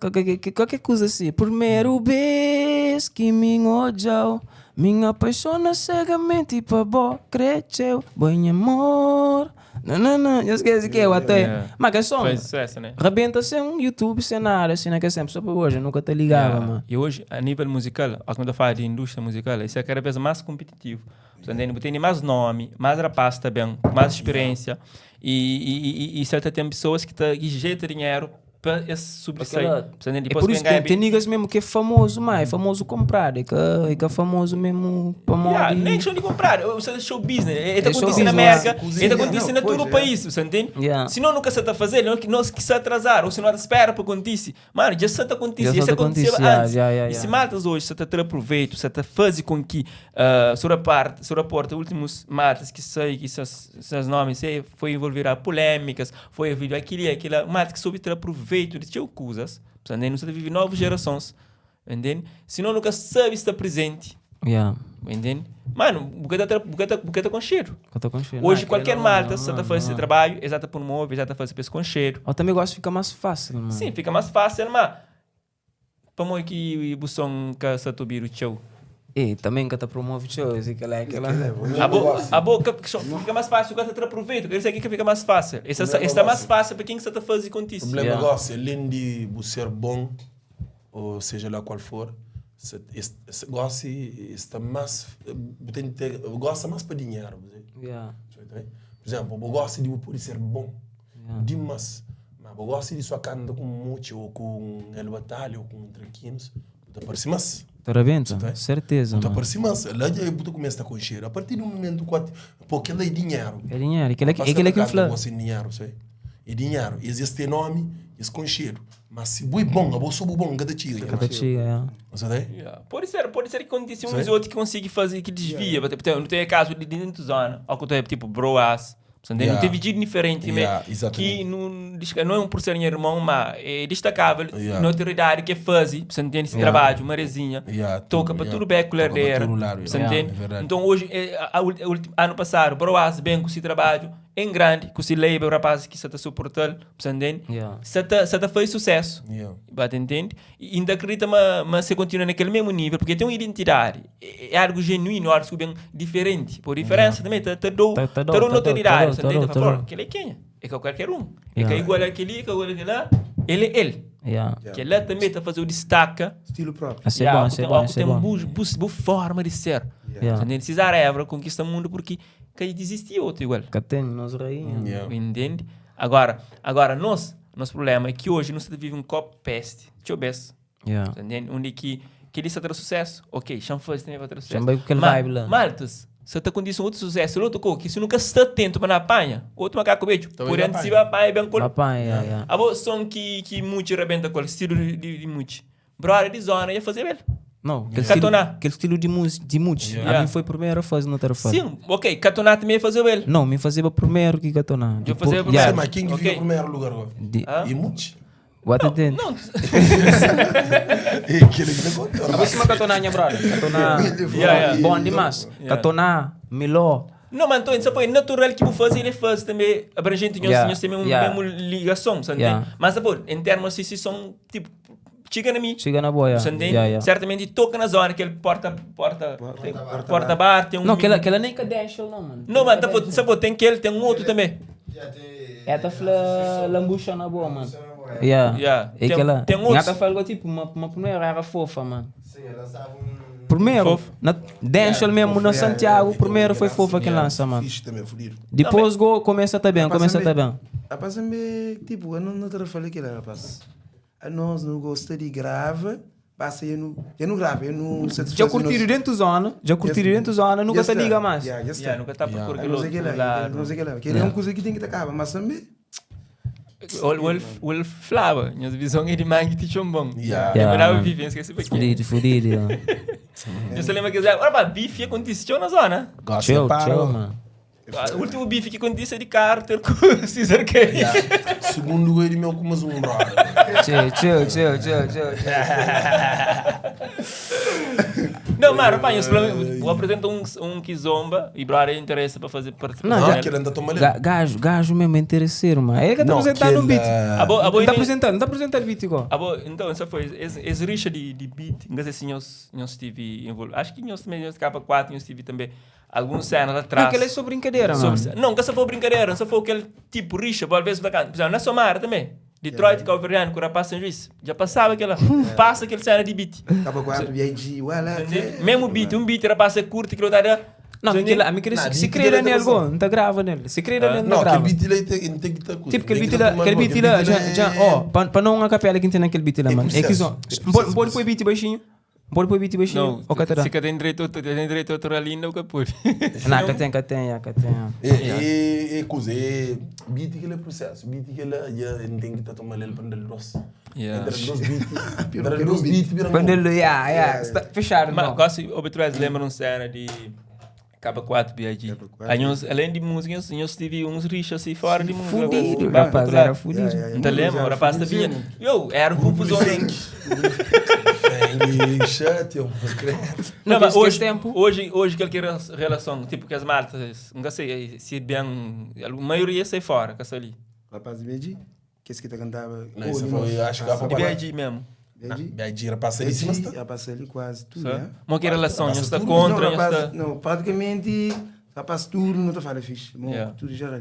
qualquer kuza assim. Primeiro bes ki mi odjau, mi apaixona cegamente pa bo, cretcheu. Bo é nha amor. Não, não, não, eu esqueci que eu até. Yeah. Mas que som? Faz sucesso, né? Rebenta sem YouTube, sem nada, assim, naquele sempre. Só para hoje, eu nunca te ligava, yeah. mano. E hoje, a nível musical, quando eu falo de indústria musical, isso é cada vez mais competitivo. Portanto, tem mais nome, mais rapaz também, mais experiência. Yeah. E, e, e, e certa tem pessoas que tá injeta dinheiro para esse sobressair. É por isso que tem, tem niggas mesmo que é famoso, mas é famoso comprado, é que é, que é famoso mesmo para yeah, nem questão de comprar, ou seja, show business. É, é acontece na América, é acontece na todo o país, você entende? Yeah. Se não nunca se está a fazer, não, não se quis atrasar, ou se não espera para acontecer. Mano, já se acontece, já se aconteceu antes. Yeah, yeah, e se maltas hoje, se está a proveito, se está a fazer com que uh, sobre a parte, sobre a porta, últimos maltas que sei que seus, seus nomes sei, foi envolver a polêmicas, foi vídeo aquilo e aquilo, maltas que soube ter proveito de teu coisas, portanto, não se vive novas gerações, entende? Se não nunca sabe estar presente. Yeah. Entende? Mano, buceta buceta buceta com cheiro. Com cheiro. Hoje não, qualquer malta, se está fazendo esse trabalho, exata promove, exata fazer esse com cheiro. Eu também gosto fica mais fácil, mano. Sim, fica mais fácil, mas para que o som que se tu tchau. E também que te promove tchau, esse que é aquela. A boca fica mais fácil, o cara te aproveita, quer dizer que fica mais fácil. Esse está mais fácil para quem que está fazendo contigo. O problema yeah. além de ser bom, ou seja lá qual for, se, se, gosta está mais tem ter, gosta mais para dinheiro yeah. por exemplo eu gosto de poder ser bom yeah. demais mas eu gosto de só canta com muito ou com El Batalha ou com Traquinos te parece mais Te rebenta, certeza. Te parece mais lá já eu começa a conhecer a partir do momento que porque ele é dinheiro é dinheiro aquele é aquele que infla dinheiro sei é dinheiro existe nome esse concheiro mas se boi bom, a bolsa bom, cada tira. Cada tira, é. Sabe? Yeah. Pode ser, pode ser que aconteça uns outros que consiga fazer, que desvia. Yeah. Não tem caso de dentro zona, ou que tipo broas, yeah. Não teve jeito diferente, yeah, que não, não é um por ser irmão, mas é destacável, yeah. notoriedade que faz, você entende? Esse yeah. trabalho, uma resinha, yeah, toca para tudo beco lerdeira, você entende? Então hoje, é, a, a, ano passado, broas bem com esse trabalho, em grande, com esse label, rapaz que está suportando, você entende? Yeah. Você está faz sucesso, yeah. Bate, entende? E ainda acredita, mas, mas você continua naquele mesmo nível, porque tem uma identidade, é, é algo genuíno, algo bem diferente. Por diferença yeah. também, te, te dou, te dou notoriedade, você entende? Fala, aquele é quem? É que qualquer um. É que é igual àquele, que é igual àquele lá, ele é ele. Yeah. Que lá também está fazendo o destaque. Estilo próprio. É yeah, bom, é bom, tem bom. Boa forma de ser. Yeah. Entende? Cesar Évora conquista o mundo porque que existia outro igual. Que tem nossa rainha. Yeah. Entende? Agora, agora nós, nosso problema é que hoje nós vive um copo peste. Deixa eu ver. Yeah. Entende? Onde que que ele está ter sucesso. Ok, chama também vai ter sucesso. Chama com aquele vibe lá. Maltas, você está com isso outro sucesso, outro co, que se nunca está atento para na apanha, outro macaco beijo. Por antes se vai apanha bem com. Apanha, yeah, yeah. A voz som que que muito rebenta com estilo de, de, de muito. Brother de zona ia fazer bem. Não, aquele estilo, aquele estilo de música, de música. Yeah. A mim foi primeiro a fazer na terra Sim, ok, Catoná também ia fazer ele. Não, me fazia primeiro que Catoná. Eu fazia primeiro. Yeah. Mas quem que okay. fica em primeiro lugar agora? De... Ah? E muitos. What não, it não. Aquele que não contou. A próxima Catoná, minha brother. Catoná. Yeah, yeah. Bom demais. Yeah. Catoná, Miló. Não, mas então, isso foi natural que vou fazer, ele faz também, abrangente, nós Yeah, nós temos yeah. mesmo ligação, sabe? Yeah. Mas, pô, em termos assim, se são, tipo, chega na mim, Chega na boia. Você entende? Yeah, yeah. Certamente toca na zona, aquele porta, porta, tem, porta, bar, tem um... Não, aquela, aquela nem cadência não, mano. Não, mas tá, pô, sabe, pô, tem aquele, tem um outro também. É, tá fla lambucha na boa, mano. Yeah. Yeah. É Tem- aquela. tem outros- Ela falou tipo, uma, uma primeira era fofa, mano. Sim, ela lançava um. Primeiro, Fofo. na Dancehall mesmo, no Santiago, primeiro foi fofa que lança, mano. Fixe também, fodido. Depois go, começa tá bem, começa tá bem. Rapaz, também, tipo, eu não, não te falei que era, rapaz. A nós não gosta de grava, passa eu não, eu não gravo, eu não Já curtiram dentro zona, já curtiram dentro zona, nunca te liga mais. Yeah, já está. Yeah, nunca tá por Não aquele sei que outro lá, lado. não sei que lá. Que é uma coisa que tem que acabar, mas também. O el flaba, nhos vizon é di mangi ti txonbon. Yeah. Eu Yeah, mandava man. bife, eu esqueci pra quê. Fudido, fudido. yeah. Eu só lembro que eles ora pá, bife acontece tchau na zona. Gosta Chill, para. chill, mano. Ah, O último bife que acontece é de Carter com o Caesar K. Yeah. Segundo ele, meu, com mais um brother. Chill, chill, chill, chill, chill. Não, mas rapaz, eu falei, vou apresentar um kizomba e brother interessa para fazer participação. Não, Não, já- aquele anda tomando. Gajo, gajo mesmo é interesseiro, mano. Ele que tá Não, apresentando um beat. aquele, A bo, a bo, Não tá apresentando, não tá apresentando beat igual. a bo, então, essa foi, esse rixa de beat, não sei se nós, nós estive envolvido. Acho que nós também, nós K4, nós estive também alguns cenas Não, atrás. aquele é só brincadeira, mano. Não, que só foi brincadeira, só foi aquele tipo rixa, às vezes, por exemplo, na Somara também. Detroit, Cabo Verdeano, com o rapaz São Luís. Já passava aquela. Passa aquele cena de beat. K4, B.I.G., ué, Entende? Mesmo beat, um beat, rapaz, é curto, que tá Não, aquele, a mim queria, Não, se beat crer dele nele, tá passando. não tá grava nele. Se crer nele, não Não, grava. aquele beat ele tem tem que estar Tipo, aquele beat lá, aquele beat lá, já, já, ó, pa não uma capela que tem naquele beat lá, É mano. É que processo. só, É processo, pode pôr beat baixinho. Pode pôr beat baixinho. Não, Ou catará. se tem direito, tem direito autoral ainda, o caput. Não, que tem, que tem, que tem. É, é, é coisa, é beat que ele é processo, beat que ele é, não tem que estar tomando ele para dar doce. Yeah. Entre dois beat, entre dois beat, vira Quando ele, yeah, yeah, está fechado, Mas não. gosto, o Betrez lembra um cena de K4 B.I.G. Aí nós, além de música, nós, nós tive uns rixas assim fora de música. Fudido, Vai, rapaz, outro lado. era fudido. Não te lembra? O rapaz vinha. Eu, era um confusão. Fang, chato, eu Não, mas Esse hoje, tempo. hoje, hoje qualquer relação, tipo que as maltas, não sei se bem, a maioria sai fora, que ali. Rapaz de B.I.G., que esse que tá cantava. Não, isso foi, acho que De B.I.G. mesmo. B.I.G. B.I.G. rapaz, ali em cima está. Rapaz ali quase tudo, Sabe? né? Mas que relação, Passa nós está tudo. contra, não, nós rapaz, está... não, praticamente, rapaz, tudo não tá falando fixe. Bom, Yeah. Tudo geral.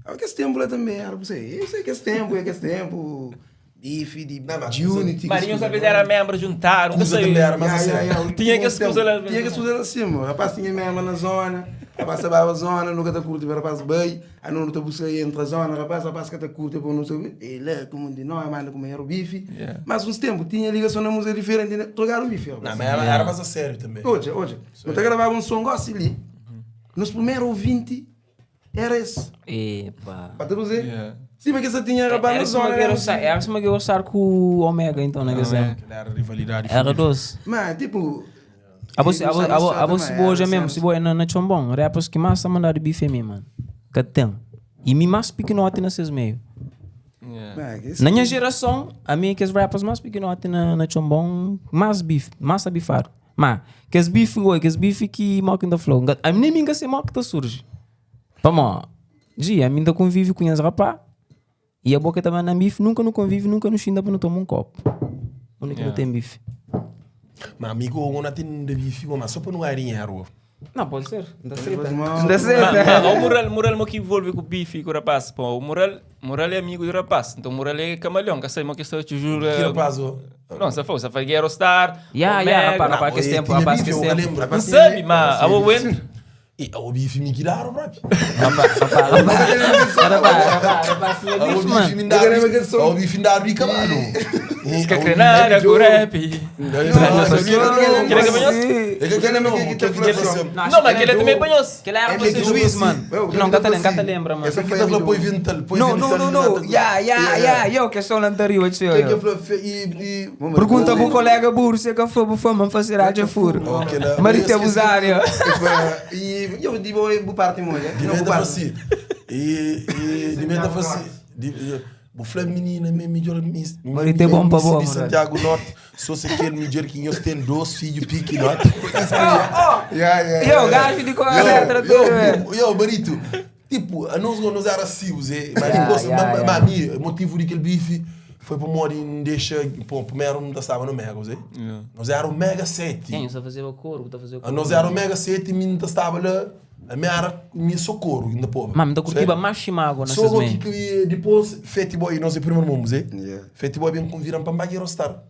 Ah, que esse tempo lá também era você. Esse é que esse tempo, é que esse tempo. Bife, de, Não, mas de unity. Marinho, às vezes era membro, juntaram, não Cusa sei. também era, mas Yeah, assim, yeah, yeah. Tinha que se usar lá- Tinha que se usar assim, mano. Rapaz tinha mesmo na zona. Rapaz sabava a zona, nunca tá curto, rapaz bem. Aí não tá busca entra a zona, rapaz, rapaz que tá curto, bom, não sei. Ele é como de nós, manda comer o bife. Yeah. Mas uns tempos tinha ligação na música diferente, né? Trocaram o bife, rapaz. Não, mas era, era mais a sério também. Hoje, hoje. Não tá gravava um som gosto ali. Nos primeiros ouvinte era esse. Epa. Para te dizer. Yeah. Sim, mas que essa tinha rapaz Era na só zona. que Era eu era só que eu gostar com o Omega, então, né, que Era rivalidade. Era doce. Mas, tipo. A você, a você, a você, a você boa já era mesmo, se boa na, na Chombom, rappers que mais tá mandando bife em mim, mano. Que tem. E me mais pequenote nesses meio. Yeah. Mas, esse- Na minha geração, a minha que os rappers mais pequenote na, na Chombom, mais bife, mais a bifar. Mas, que as bife, oi, que as bife que mock in the flow. A mim nem me engano se mock tá surge. Vamos, Gi, a mim ainda convive com as rapá. E a boca também na bife, nunca no convive, nunca no xinda para não tomar um copo. Único que não tem bife. Mas amigo, eu não tenho de bife, mas só para não ganhar dinheiro. Não, pode ser. Não dá certo. Mas, Não dá certo. Mas, mas o Mural, Mural mo que envolve com o bife e com o rapaz. Pô, o Mural, Mural é amigo do rapaz. Então o Mural é camaleão, que sei, mo que está te juro. Que rapaz, ó. Não, se foi, se foi Guerrero Star. Yeah, yeah, Omega. rapaz, rapaz, que esse Não, tempo, tinha rapaz, que bife, esse eu tempo. lembro. Não sabe, mas a o entro. E o bife me tiraram, rap. Rapaz, rapaz, rapaz, rapaz, rapaz, tinha O bife, bife mano. me dá. O bife me dá rica, mano. Fica crenara com o rap. Não, mas aquele é também banhoso. Aquele era pra ser juiz, mano. Não, gata lembra, gata lembra, mano. Essa Que foi tá a falando, minha põe vental, põe Não, não, não, não. Yeah, yeah, yeah. Yo, que sou anterior, Que que tio. falou, e Pergunta pro colega burro se é que foi pro fama fazer rádio furo. Mas te abusar, yo. E eu digo, eu vou partir muito, né? De Não meta vou partir. assim. E de meta assim. O Flá menina, me melhor Mas tem bom pra boa, de mano. Santiago Norte, só se aquele melhor que nós tem dois filhos pique norte. Yeah, yeah, Yo, gajo de qual letra tudo, velho. Yo, yo, Barito, tipo, a nós nós era assim, Zé, mas Yeah, depois, yeah, mas yeah. mas mi, motivo daquele bife foi para morrer deixa, pô, primeiro não estava no Mega, Zé. Nós era o Mega 7. Quem? Só fazer o coro, tá fazer o A coro. nós era o Mega 7 e mim estava lá, a minha era minha socorro, ainda pô. Mano, da Curitiba mais chimago Só nessas que meio. que depois Fat Boy, nós é primeiro mundo, Zé. Yeah. Fat Boy bem convidam para Bagueiro Star.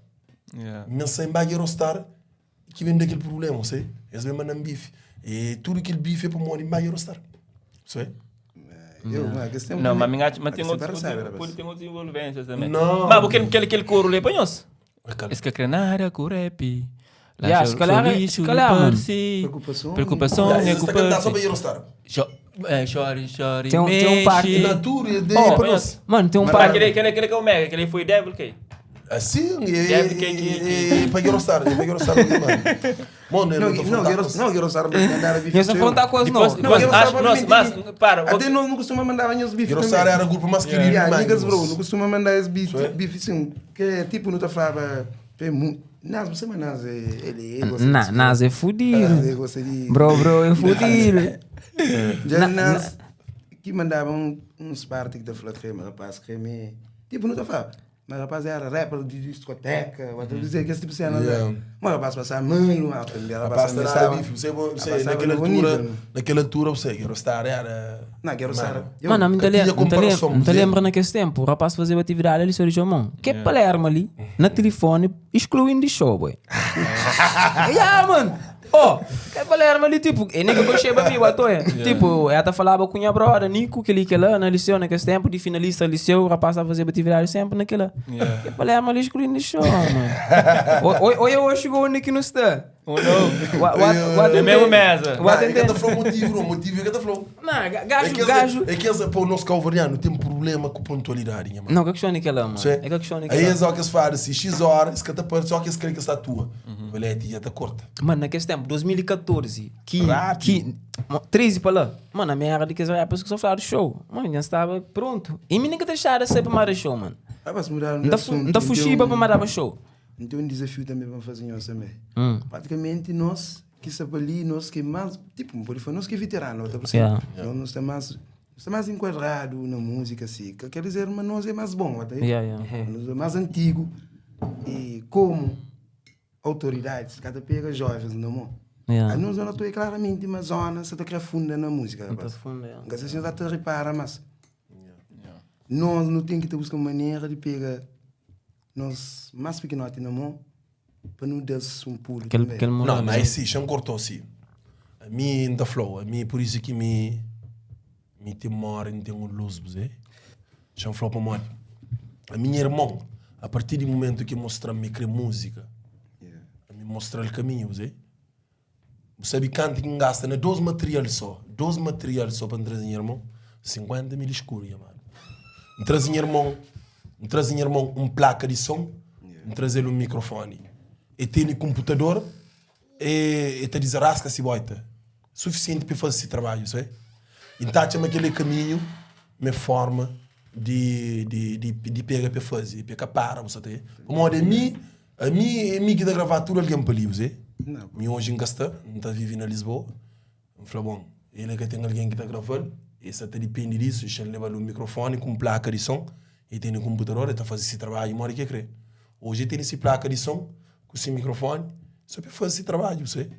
Yeah. Mas sem Bagueiro Star, que vem daquele problema, sei? Eles me mandam bife. E tudo aquele bife é para morrer em Bagueiro Star. Sei? Eu, mano, que esse tempo Não, mas também- minha mas tem Esse outros tempo sabe, rapaz. pode ter outras envolvências também. Não. Mas porque aquele aquele coro ali é banhoso. Esse que crenara com rap. Yeah, se calhar- se calhar, mano. Preocupação. Preocupação. Preocupação Yeah, é eles estão a cantar só culpa. Bagueiro Star. É, chore, chore, Tem um- tem um mexe. parte- Na tudo, e daí Oh, para nós. Mano, tem um Mas par. aquele, aquele, aquele que é o Mega, aquele foi Devil que Assim, e, Deve que- e, e, para Eurostar, para Eurostar, mano. Mano, eu Não, não estou não, falando. quero, não, quero saber mandar bife. Eu só afrontar com as não. Depois, Não, depois, eu acho, sabe nossa, mas, para, Até não, não costuma mandar os bife Eurostar também. era o grupo mais querido, Yeah, mano. niggas, bro, não costuma mandar esse bife, é? bife assim, que é tipo, não tá falava, Nas, você mas Nas, é- ele, ele gosta Na, de- Nas é fudido. Ele gosta de... Bro, bro, é fudido. Já Na- Nas, que mandavam uns partes que da falava, creme, rapaz, creme, tipo, não tá falando. Mas rapaz era rapper de discoteca, vou dizer que esse tipo de cena. Yeah. Mas rapaz passava mano, rapaz Rapaz, passava não era bife. Você, você, naquela altura, naquela altura, você, Eurostar era. Não, quero Mano. ser. Mano, não te Tinha lembra, não te comparação, lembra, não te Zé. lembra naquele tempo, o rapaz fazia atividade ali sobre Jomão. Que é Palermo ali, na telefone, excluindo de show, boy. yeah, mano. Oh, que é Palermo ali, tipo, e nem que eu chego a mim, atoia. Tipo, ela falava com a brother, Nico, que ali que lá, na liceu, naquele tempo, de finalista liceu, o rapaz estava fazendo atividade sempre naquela. Que é Palermo ali excluindo de show, mano. Oi, eu chegou onde que não está. Um novo. O Na mesma mesa. O Não, é que atendente. tá falando motivo, não, motivo é que tá falando. Não, É gajo, que gajo. É que essa, pô, o nosso calvariano tem problema com pontualidade, minha mano. Não, que questão é aquela, mano. Sim. É que questão é Aí aquela. eles que eles fazem assim, X horas, que tá só que eles querem que está tua. Olha, já tá corta. Mano, naquele tempo, 2014, que, Rápido. que, 13 para lá. Mano, a minha era de que as rappers que só falaram show. Mano, já estava pronto. E me nunca deixaram sempre mais show, mano. Rapaz, mudaram de Não tá assunto. não tá fuxiba para mandar show. Tem um desafio também para fazer nós também. Hum. Praticamente nós que estamos ali, nós que mais, tipo, por exemplo, nós que é veterano, tá percebendo? Yeah. Nós nós estamos mais, nós estamos mais enquadrado na música, assim. Que quer dizer, mas nós é mais bom, tá? Yeah, yeah. Nós é mais antigo e como autoridades, cada pega jovens na mão. Yeah. A nós não estou claramente uma zona, se tu funda na música, Não tá rapaz. fundo, yeah. Não sei se te repara, mas nós não temos que ter buscar maneira de pegar nós mais pequenote na mão para não dar um pulo. Aquele, também. aquele moral, Não, né? mas sim, já cortou sim. A mim não tá flow, a mim por isso que me me tem mora, não tem um luz, você. Já flow para morte. A minha irmã, a partir do momento que mostra-me que música, a me mostrar o caminho, você. Você sabe quanto que gasta, né? Dois materiais só, dois materiais só para trazer minha irmão, 50 mil escuros, mano. Trazer minha irmão, trazer minha irmão um placa de som, trazer um microfone. E tem computador, e, e te diz rasca se boita. Suficiente para fazer esse trabalho, sabe? Então, chama aquele caminho, me forma de, de, de, de pega para fazer, pega para, você tem. Como a mim, a mim, a mim que da gravar tudo alguém para ali, você. Não. Mi hoje em Gasta, não está vivendo em Lisboa. Eu falei, bom, ele é que tem alguém que está gravando, esse até depende disso, deixa ele levar o microfone com placa de som, e tem no computador, ele está fazendo esse trabalho, e mora que crê. Hoje tem esse placa de som, com esse microfone, só para fazer esse trabalho, você.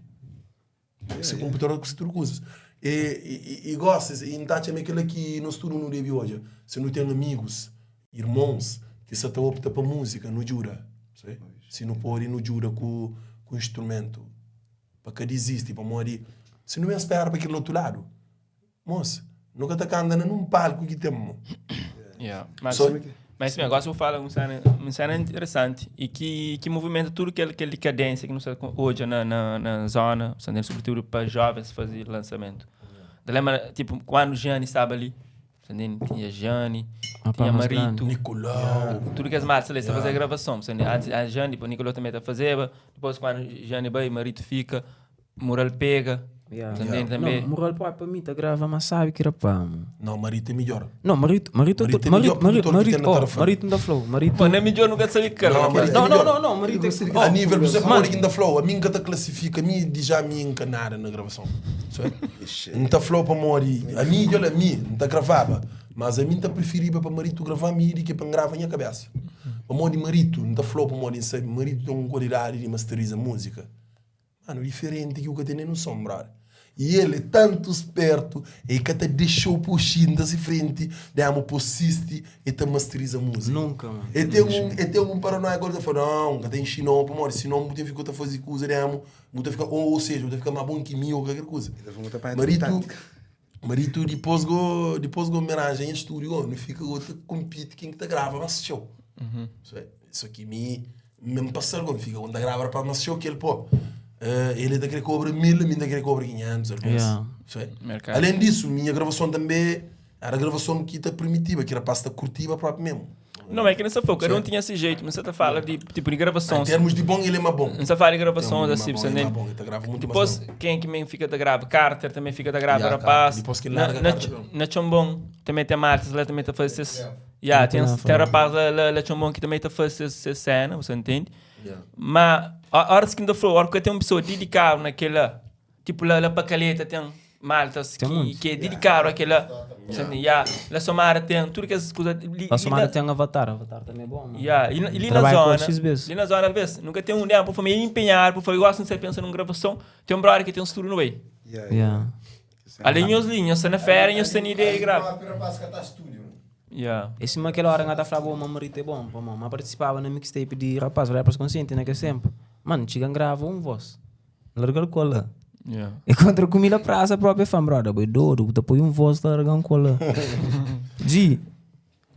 Esse computador com esse tudo coisas. E, e, e gostas, e não está aquilo que nós tudo não deve hoje. Se não tem amigos, irmãos, que se opta para música, não jura. Sabe? Se não pode, não jura com, com instrumento. Para que desiste, para morrer. Se não espera para aquele outro lado. Moça, nunca está andando num palco que tem. mo. Yeah. Mas, Só- mas esse negócio eu falo, uma cena interessante e que, que movimenta tudo aquele, aquele decadência que não está hoje na, na, na zona, sobretudo para jovens fazer lançamento. Lembra, tipo, quando o Gianni estava ali, entendeu? Tinha Gianni, Rapaz, tinha mas Marito, Nicolau. tudo que as marcas ali, yeah. fazer gravação. Entendeu? Antes a Gianni, o Nicolau também está fazendo, depois quando Gianni vai, Marito fica, Mural pega, Yeah. entendeu? Também. Não, moral pá, para mim, tá grava, mas sabe que era pá, mano. Não, Marito é melhor. Não, Marito, Marito, Marito é Marito, melhor Marito, produtor que Marito, tem na oh, Tarrafal. Marito não dá flow, Marito. Pô, nem melhor nunca sabia que era. Não, Marito é Não, não, melhor. não, não, Marito. é- A nível, por exemplo, Mano. agora que ainda flow, a mim que te classifica, a mim já me encanara na gravação. Sabe? Não tá flow para mori. A mim, olha, a mim, não tá gravava. Mas a mim tá preferível para marito gravar a mim do que para gravar a minha cabeça. Para mori marito, não tá flow para mori, sabe? Marito tem uma qualidade de masteriza música. Mano, diferente que o que tem nem noção, brother. E ele é tanto esperto, e que até deixou puxinho da frente, damos possiste e te masteriza a música. Nunca, mano. E tem um, e tem um paranoia agora, fala, não, que tem chinó, pô, mano, senão você fica a fazer coisa, damos, você fica, ou seja, você fica mais bom que mim ou qualquer coisa. Marito, marito depois go, depois go homenagem em estúdio, não fica outro compete quem que te grava, mas show. Isso, é, isso aqui me, me passa algo, fica quando grava para mas show que ele pô. El ta kre kobra 1000, ami N ta kre kobra 500 alvês. Yeah. Sabe? Merkadu. Alén disu, minha gravason tanbê era gravason ki ta permitiba, ki rapaz ta kurtiba própi mesmu. Não, mas é que nessa foi, cada um tinha esse jeito, mas você tá fala de tipo de Em gravações. termos de bom, ele é mais bom. Não se fala de gravações Ele é assim, mais você bom, ele é nem. mais bom, ele tá grava muito mais Depois, bom. quem é que também fica da grava? Carter também fica da grava, Yeah, rapaz. Carter. Depois que na, larga na, Carter, não. na Chombom também tem Martins lá também tá fazendo esses. Yeah, tem, Não, tem rapaz lá, lá, lá Chombom que também tá fazendo essa cena, você entende? Yeah. Mas a hora que ainda falou, a hora que tem uma pessoa dedicada naquela, tipo lá, lá para Calheta tem maltas Tem que, muitos. que é dedicado àquela, você entende? Yeah. Lá Somara tem tudo que essas coisas. Li, A li Somara na- tem um Avatar, Avatar também é bom, mano. Yeah. E, e ali na Trabalho com zona, X vezes. ali na zona, às vezes, nunca tem um tempo para me empenhar, para fazer, gosto de você pensa numa gravação, tem um brother que tem um estúdio no meio. Yeah, Yeah. Ali em os linhas, está na férias, nós tem ideia e grava. O rapaz que tá estúdio. Yeah. Esse uma aquela hora que tá falando, mano, marito é bom, pô, mano. Mas participava na mixtape de rapaz, rappers consciente naquele tempo. Mano, chega grava um voz. Larga o cola. Yeah. Encontra comigo na praça própria, fam, brother. Boi doido, depois um voz larga um cola. G,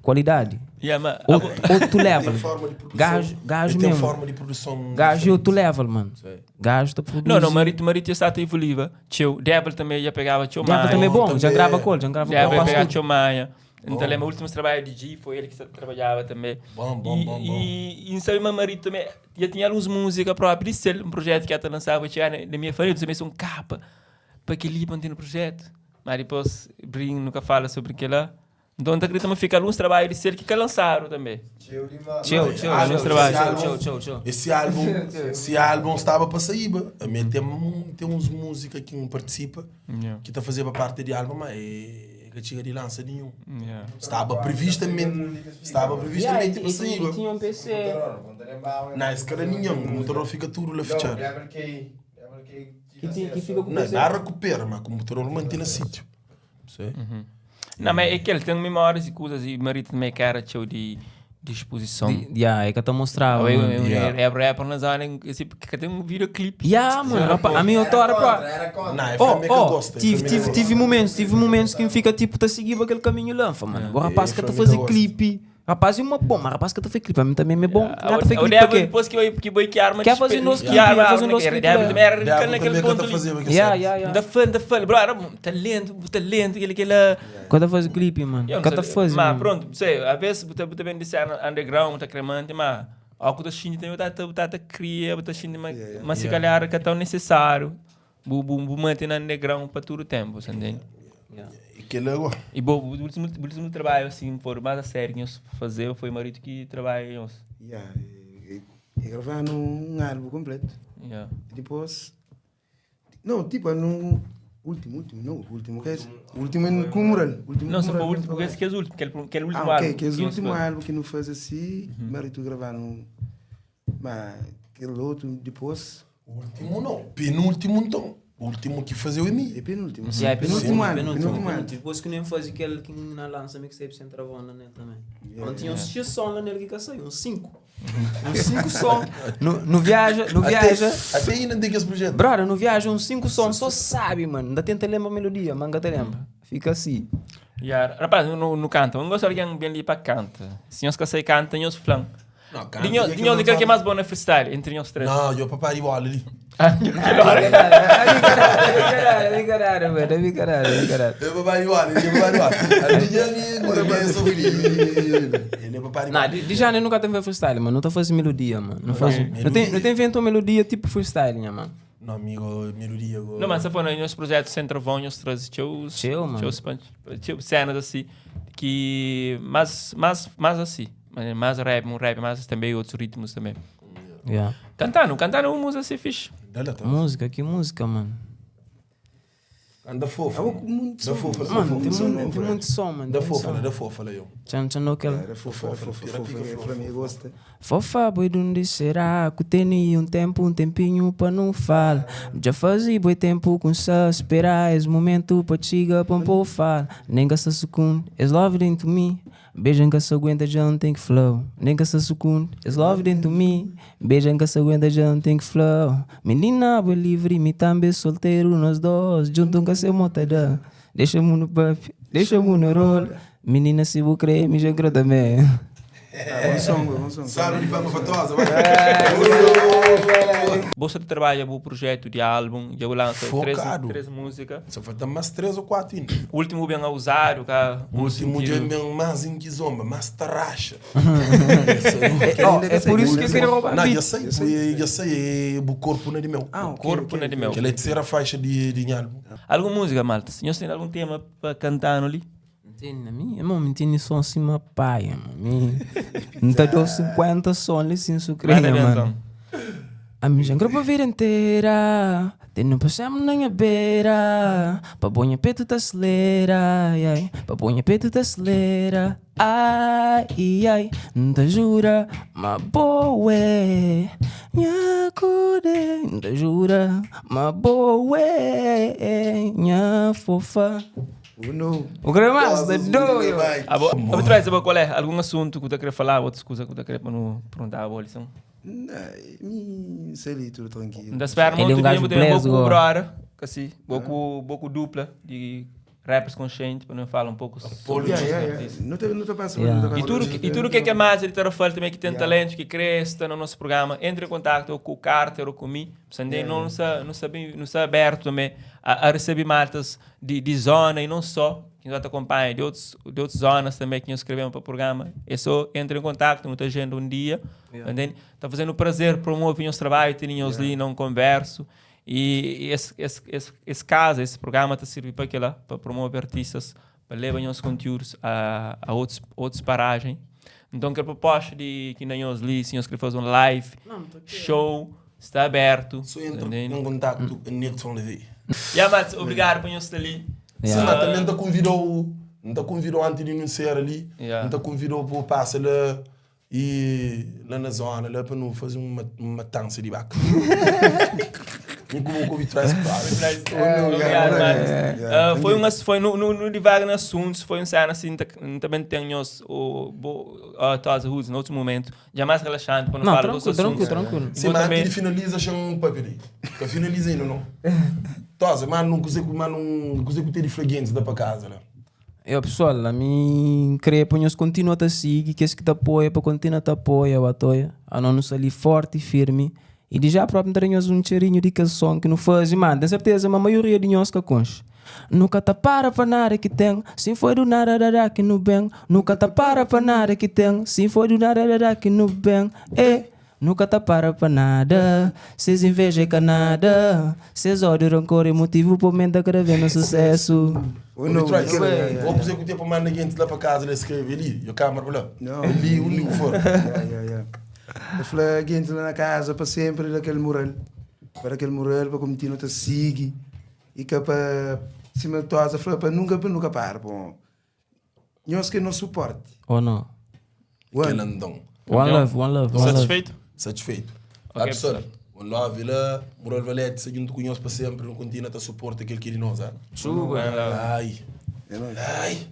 qualidade. Yeah, mas, Outro, outro level. Tem forma de produção. Gajo, gajo Ele tem mesmo. forma de produção. Gajo é outro level, mano. Gajo tá produzindo. não, não, marito, marito já está a evoluir. Tio, Devil também já pegava tio Devil Maia. também é bom, já também. grava com ele, já grava com Devil ele. pegava tio Maia. Então, lembra, o último trabalho de G foi ele que trabalhava também. Bom, bom, e, bom, bom. E, e sabe, meu marido também já tinha algumas músicas próprias dele, um projeto que até lançava tinha na, na minha família, também são capa para que ele manter no projeto. Mas depois, Brin nunca fala sobre aquilo lá. Então, acredito que fica alguns trabalhos dele que que lançaram também. Tcheu de ma- Tcheu, tcheu, Ah, tcheu, esse trabalho. tcheu, tcheu, tcheu, tcheu. Esse álbum, esse álbum estava para sair, ba. A minha tem, tem uns música que um participa, Yeah. que está fazendo parte de álbum, mas é que chega de lança nenhum. Yeah. Estava previstamente, estava previstamente para sair. E tinha um PC. Não, esse cara nenhum, o computador fica tudo lá fechado. Que tinha- que fica com Não, dá a recupera, mas o computador mantém no sítio. Sim. Não, mas é que ele tem memórias e coisas e marido também que era tio de, de exposição. Yeah, é que eu te mostrava. Eu, mano. eu, Yeah. eu, rap na zona, assim, porque tem um videoclipe. Yeah, mano, rapaz, a minha outra hora, pá. Era contra. Não, é Oh, família que oh, gosta. é tive, família tive, que gosta. tive momentos, tive momentos que fica tipo, tá seguindo aquele caminho lá, fala, mano. O rapaz É, que tá família fazer gosta. clipe. Rapaz, é uma bom, mas rapaz que tá fazer clipe, a mim também é bom. Ah, Gato O fez clipe Devil pra quê? depois que que boi que arma Quer fazer nosso que clipe, arma fazer nosso era clipe, Devil né? também era Devil radical naquele também ponto canta ali. fazer aquele Yeah, certo. yeah, yeah. Da fã, da fã, bro, era um talento, um talento, aquele aquele. Quando faz clipe, mano. Eu não Quando sei, faz, Mas mano. pronto, sei, às vezes você também disse underground, tá cremante, mas algo da China também tá tá tá cria, tá China, mas mas se calhar que é tão necessário, bu bu bu manter na underground para todo o tempo, você entende? Yeah. E que legal. E bom, o último, o último trabalho assim, por mais a sério que nós fazer foi o marido que trabalha nós. Yeah, e, e, e gravar num álbum completo. Yeah. Depois. Não, tipo, no último, último, não, último, que é esse? Último é com o mural. Último Não, com só foi o mural. último, porque esse que é o último, que é o que é o último Ah, ok, álbum que é o nós último faz. álbum que não faz assim, marido gravar num. Mas aquele outro depois. O último não, penúltimo então. O último que fazia o Emi. É penúltimo. Yeah, é penúltimo ano. penúltimo, Penúltimo ano. penúltimo. Depois que nem faz aquele que na lança mixtape sem travão lá nele também. Não tinha uns X som lá nele que saiu, uns 5. Uns 5 som. No, no viaja, no viaja. Até, até ainda tem esse projeto. Brother, no viaja uns 5 som, só sabe, mano. Ainda tenta lembrar a melodia, manga te lembra. Fica assim. Yeah. Rapaz, no, no canto, não gosto de alguém bem ali para canta. Se nós que sei canta, nós flan. Não, canta, Dinho, e dinho, aquele aquele que é não mais bom na freestyle, entre nós três. Não, eu papai igual ali. Ah, aquela hora. Caralho, caralho, mano, caralho, caralho. Eu papai igual, ele é papai igual. A minha amigo, ele é sofrido. Ele é papai igual. Não, de, de já eu nunca teve freestyle, mano. Não tá fazendo melodia, mano. Não, faz, não, tem, não tem invento melodia tipo freestyle, né, mano. Não, amigo, melodia. agora. Não, mas se for nos projetos sem trovão, nós traz teu, Teu, mano. teu punch, teu cenas assim, que mais, mais, mais assim, mais rap, um rap, mas também outros ritmos também. Yeah. Cantando, cantando uma música assim, fixe. Dá lá, tá. Música, que música, mano. Anda fofa. Ah, muito Da som. fofa, da Mano, fofa. tem, som muito, novo, tem é. muito som, mano. Da tem muito fofa, som. da fofa, lá eu. Tchan, tchan, aquela. Era fofa, era fofa, fofa, é pra mim gosta. Fofa, boi de onde será? Que tem um tempo, um tempinho pra não falar. Já fazia boi tempo com só esperar esse momento pra chegar pra um pôr fala. Nem gasta sucum, it's love dentro de mim. Beijo que se aguenta, já não tem que flow. Nem que se sucum, it's love dentro de mim. Beijo que se aguenta, já não tem que flow. Menina, boi livre, me também solteiro, nós dois. Junto com se motada. Deixa-me no puff, deixa-me no rolo. Menina, se vou crer, me já também. Ah, bom som, bom som. Salu di Pama Fatosa, vai. Bo sta ta trabadja bu projetu di album, dja bu lansa Focado. 3 múzika. Só falta mais 3 ou 4 ainda. Último ben a usado ka O um último dia sentido. ben mais em que zomba, mais tarraxa. Oh, é por isso que eu queria roubar Não, beat. já sei, já sei, é o corpo não é de meu. Ah, ok, Corpo ok. não é de meu. Aquela é a terceira faixa de álbum. Alguma música, malta? Senhores têm algum tema para cantar ali? Entende? Mi, irmão, me entende som assim, uma paia, mano. Me, não tá deu 50 som ali, sim, sucreia, Manda bem, mano. então. A minha grupo a vida inteira Tem passamos na minha beira Pa bonha peito tá acelera ai, ai. Pa bonha peito tá acelera Ai, ai Não te jura, ma boa Nha cude Não te jura, ma boa Nha fofa Oh, no. O gramaço da doido. Ah, vou trazer qual é? Algum assunto que tu quer falar, outra coisa que tu quer para não perguntar a lição. Não, mi sei ali, tudo tranquilo. Não espera Ele é muito um dia, gajo vou ter bless, pouco go. brother, assim, pouco pouco dupla de rappers conscientes para não falar um pouco sobre Yeah, isso. yeah, yeah. Não te, não te passa, Yeah. não te passa. E tudo, e tudo que é que é mais ele está falando também que tem talentos, que cresce, está no nosso programa, entre em contato ou com o Carter ou comigo, também não está não está não está aberto também a receber maltas de zona e não só, que nos acompanha de outros de outras zonas também que nos escrevemos para o programa. É só entre em contato, não está agenda um dia, entende? Está fazendo prazer promover o nosso trabalho, tem nós ali, não converso. E esse caso, esse programa está servindo para aquilo, para promover artistas, para levar os conteúdos a outros paragens. Então, que a proposta de que nem nós ali, se nós queremos fazer um live, show, está aberto. Só entra entende? em contato com Nilton Levy. Yeah, Mats, obrigado por nos estar ali. Sim, mas também te convidou, não te convidou antes de anunciar ali, Yeah. não te convidou para passar lá e lá na zona, lá para não fazer uma matança de vaca. Nem como o Covid traz claro. Obrigado, yeah, Mats. yeah. Ah, foi um foi no Divaga em assuntos, foi um cena assim, também tem os o bo Tosa Hoods, no outro momento, já mais relaxante para não Não, falar dos tranquilo, assuntos. tranquilo, tranquilo. E Sim, vou mas também- antes de finaliza, chama um papel aí. Que finaliza ainda, não? Tosa, mas não consigo, mas não consigo ter de flaguentes da para casa, né? Eu, pessoal, a mim creio que nós continua a te seguir, que esse que te apoia, para continuar a te apoia, o atoia. A nós ali forte e firme. E de já próprio teremos um cheirinho de canção que não faz, mano, tenho certeza, mas a maioria de nós que concha. Nunca te para para nada que tem, se foi do nada dará que no bem. Nunca te para para nada que tem, se foi do nada dará que no bem. É. Nunca te para para nada, cês inveja é canada, cês ódio, rancor e motivo para aumentar cada vez no sucesso. Oh, no. Traz, Yeah, yeah, Vou fazer com o tempo manda gente lá para casa, ele escreve ali, e a câmera lá. Não. Ali, onde for. Yeah, yeah, yeah. Eu falei, gente lá na casa para sempre daquele mural. Para aquele mural, para continuar a seguir. E que para cima de tosa, falei, para nunca, para nunca parar. Bom, nós que não suporte. Ou não? Aquele One. andão. One love, one love, one love. Satisfeito? Satisfeito. Ok, Ah, pessoal, um love lá, Moral Valete, seguindo com nós para sempre, não continua a suporte aquele que ele nós, ah. One love. Ai. É nóis. Ai.